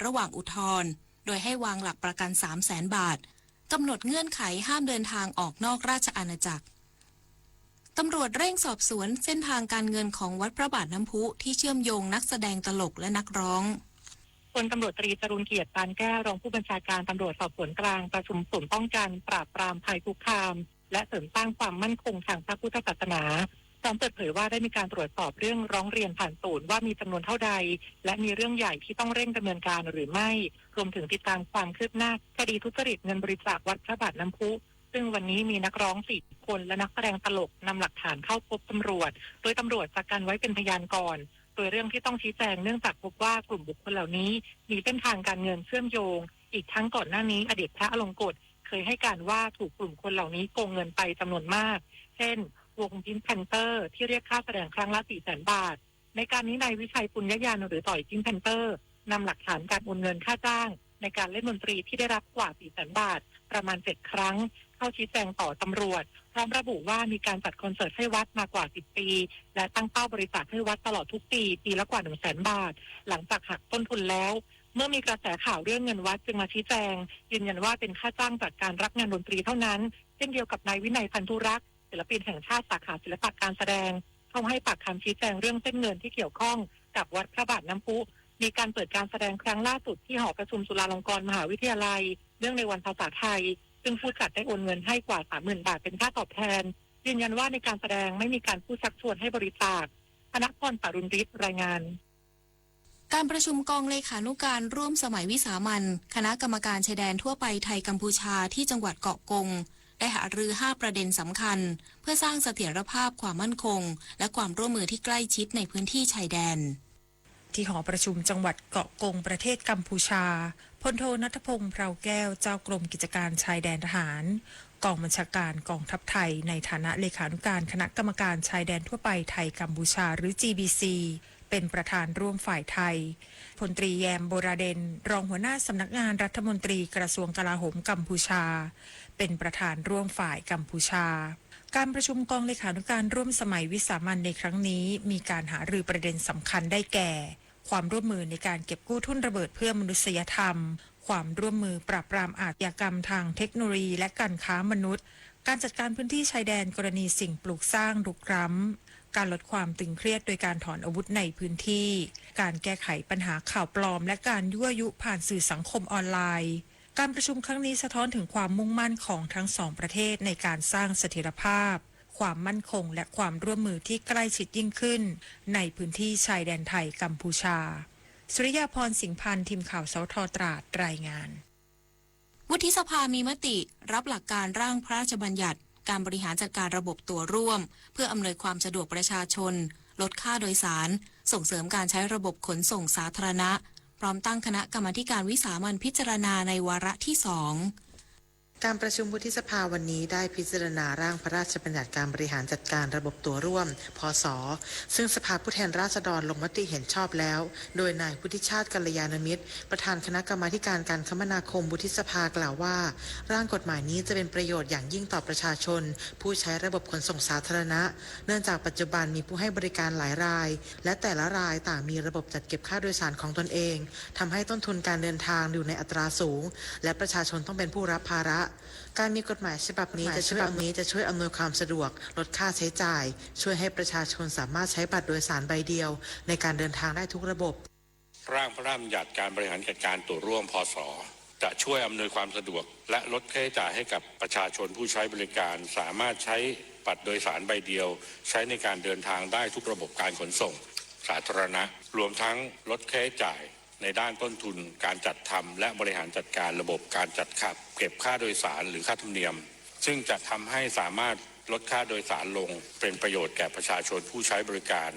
ระหว่างอุทธรณ์ โดยให้วางหลักประกัน สามแสนบาท กำหนดเงื่อนไขห้ามเดินทางออกนอกราชอาณาจักร ตำรวจเร่งสอบสวนเส้นทางการเงินของวัดพระบาทน้ำพุที่เชื่อมโยงนักแสดงตลกและนักร้อง พลตำรวจตรีจรูญเกียรติ ปานแก้ว รองผู้บัญชาการตำรวจสอบสวนกลาง ประชุมศูนย์ป้องกันปราบปรามภัยคุกคาม และเสริมสร้างความมั่นคงทางพระพุทธศาสนา พร้อมเปิดเผยว่าได้มีการตรวจสอบเรื่องร้องเรียนผ่านศูนย์ว่ามีจำนวนเท่าใด และมีเรื่องใหญ่ที่ต้องเร่งดำเนินการหรือไม่ รวมถึงติดตามความคืบหน้าคดีทุจริตเงินบริจาควัดพระบาทน้ำพุ ซึ่งวันนี้มีนักร้องสี่คนและนักแสดงตลกนำหลักฐานเข้าพบตำรวจ โดยตำรวจจะกันไว้เป็นพยานก่อน โดยเรื่องที่ต้องชี้แจงเนื่องจากพบว่ากลุ่มบุคคลเหล่านี้มีเส้นทางการเงินเชื่อมโยง อีกทั้งก่อนหน้านี้อดีตพระอลงกฎเคยให้การว่าถูกกลุ่มคนเหล่านี้โกงเงินไปจำนวนมาก เช่น วง Pink Panther ที่เรียกค่าแสดงครั้งละ สี่แสนบาท ในการนี้นายวิชัย ปุญญญาณ หรือต่อย Pink Panther นำหลักฐานการโอนเงินค่าจ้างในการเล่นดนตรีที่ได้รับกว่า สี่แสนบาท ประมาณ เจ็ด ครั้ง เข้าชี้แจงต่อตำรวจ พร้อมระบุว่ามีการจัดคอนเสิร์ตให้วัดมากว่า สิบ ปี และตั้งเป้าบริจาคให้วัดตลอดทุกปี ปีละกว่า หนึ่งแสนบาท หลังจากหักต้นทุนแล้ว เมื่อมีกระแสข่าวเรื่องเงินวัดจึงมาชี้แจง ยืนยันว่าเป็นค่าจ้างจากการรับงานดนตรีเท่านั้น เช่นเดียวกับนายวินัย พันธุรักษ์ ศิลปินแห่งชาติสาขาศิลปะการแสดง เข้าให้ปากคำชี้แจงเรื่องเส้นเงินที่เกี่ยวข้องกับวัดพระบาทน้ำพุ มีการเปิดการแสดงครั้งล่าสุดที่หอประชุมจุฬาลงกรณ์มหาวิทยาลัย เนื่องในวันภาษาไทย ซึ่งผู้จัดได้โอนเงินให้กว่า สามหมื่นบาท เป็นค่าตอบแทน ยืนยันว่าในการแสดงไม่มีการพูดชักชวนให้บริจาค ธนพร สารุณฤทธิ์ รายงาน การประชุมกองเลขานุการร่วมสมัยวิสามัญคณะกรรมการชายแดนทั่วไปไทยกัมพูชาที่จังหวัดเกาะกง ได้หารือ ห้า ประเด็นสำคัญ เพื่อสร้างเสถียรภาพความมั่นคง และความร่วมมือที่ใกล้ชิดในพื้นที่ชายแดน ที่หอประชุมจังหวัดเกาะกงประเทศกัมพูชา พลโทณัฐพงษ์ เพราแก้ว เจ้ากรมกิจการชายแดนทหาร กองบัญชาการกองทัพไทย ในฐานะเลขานุการคณะกรรมการชายแดนทั่วไปไทยกัมพูชา หรือ จีบีซี เป็นประธานร่วมฝ่ายไทย พลตรีแยม โบราเดน รองหัวหน้าสำนักงานรัฐมนตรีกระทรวงกลาโหมกัมพูชา เป็นประธานร่วมฝ่ายกัมพูชา การประชุมกองเลขานุการร่วมสมัยวิสามัญในครั้งนี้ มีการหารือประเด็นสำคัญได้แก่ ความร่วมมือในการเก็บกู้ทุ่นระเบิดเพื่อมนุษยธรรม ความร่วมมือปราบปรามอาชญากรรมทางเทคโนโลยีและการค้ามนุษย์ การจัดการพื้นที่ชายแดนกรณีสิ่งปลูกสร้างรุกราน การลดความตึงเครียดโดยการถอนอาวุธในพื้นที่ การแก้ไขปัญหาข่าวปลอมและการยั่วยุผ่านสื่อสังคมออนไลน์ การประชุมครั้งนี้สะท้อนถึงความมุ่งมั่นของทั้งสองประเทศในการสร้างเสถียรภาพ ความมั่นคงและความร่วมมือที่ใกล้ชิดยิ่งขึ้น ในพื้นที่ชายแดนไทยกัมพูชา สุริยาพร สิงห์พันธ์ ทีมข่าว สท ตราด รายงาน วุฒิสภามีมติรับหลักการร่างพระราชบัญญัติการบริหารจัดการระบบตั๋วร่วม เพื่ออำนวยความสะดวกประชาชน ลดค่าโดยสาร ส่งเสริมการใช้ระบบขนส่งสาธารณะ พร้อมตั้งคณะกรรมาธิการวิสามัญพิจารณาในวาระที่สอง การประชุมวุฒิสภาวันนี้ได้พิจารณาร่างพระราชบัญญัติการบริหารจัดการระบบตั๋วร่วม พส ซึ่งสภาผู้แทนราษฎรลงมติเห็นชอบแล้ว โดยนายวุฒิชาติ กัลยาณมิตร ประธานคณะกรรมาธิการการคมนาคมวุฒิสภากล่าวว่า ร่างกฎหมายนี้จะเป็นประโยชน์อย่างยิ่งต่อประชาชน ผู้ใช้ระบบขนส่งสาธารณะ เนื่องจากปัจจุบันมีผู้ให้บริการหลายราย และแต่ละรายต่างมีระบบจัดเก็บค่าโดยสารของตนเอง ทำให้ต้นทุนการเดินทางอยู่ในอัตราสูง และประชาชนต้องเป็นผู้รับภาระ การมีกฎหมายฉบับนี้จะช่วยอำนวยความสะดวก ลดค่าใช้จ่าย ช่วยให้ประชาชนสามารถใช้บัตรโดยสารใบเดียว ในการเดินทางได้ทุกระบบ ร่างพระราชบัญญัติการบริหารจัดการตั๋วร่วม พส จะช่วยอำนวยความสะดวก และลดค่าใช้จ่ายให้กับประชาชนผู้ใช้บริการ สามารถใช้บัตรโดยสารใบเดียว ใช้ในการเดินทางได้ทุกระบบการขนส่งสาธารณะ รวมทั้งลดค่าใช้จ่ายในด้านต้นทุนการจัดทำและบริหารจัดการระบบการจัดเก็บค่าโดยสารหรือค่าธรรมเนียม ซึ่งจะทำให้สามารถลดค่าโดยสารลง เป็นประโยชน์แก่ประชาชนผู้ใช้บริการ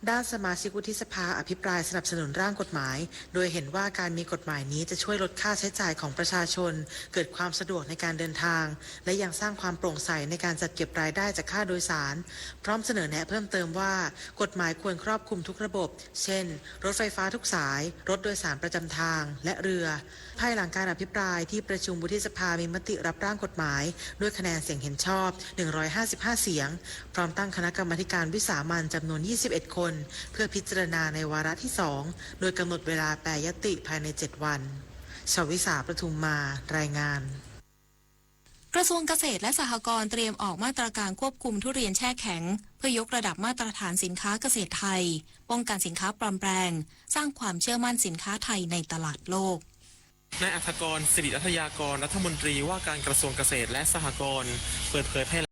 ด้านสมาชิกวุฒิสภาอภิปรายสนับสนุนร่างกฎหมาย โดยเห็นว่าการมีกฎหมายนี้จะช่วยลดค่าใช้จ่ายของประชาชน เกิดความสะดวกในการเดินทาง และยังสร้างความโปร่งใสในการจัดเก็บรายได้จากค่าโดยสาร พร้อมเสนอแนะเพิ่มเติมว่า กฎหมายควรครอบคลุมทุกระบบ เช่น รถไฟฟ้าทุกสาย รถโดยสารประจำทาง และเรือ ภายหลังการอภิปรายที่ประชุมวุฒิสภามีมติรับร่างกฎหมาย ด้วยคะแนนเสียงเห็นชอบ หนึ่งร้อยห้าสิบห้า เสียง พร้อมตั้งคณะกรรมาธิการวิสามัญจำนวน ยี่สิบเอ็ด คน เพื่อพิจารณาในวาระที่สอง โดยกำหนดเวลาแปรยติภายใน เจ็ด วัน ชวิสา ประทุมมา รายงาน กระทรวงเกษตรและสหกรณ์เตรียมออกมาตรการควบคุมทุเรียนแช่แข็ง เพื่อยกระดับมาตรฐานสินค้าเกษตรไทย ป้องกันสินค้าปลอมแปลง สร้างความเชื่อมั่นสินค้าไทยในตลาดโลก นายอัธกร สิริรัตยากร รัฐมนตรีว่าการกระทรวงเกษตรและสหกรณ์ เปิดเผยภายหลัง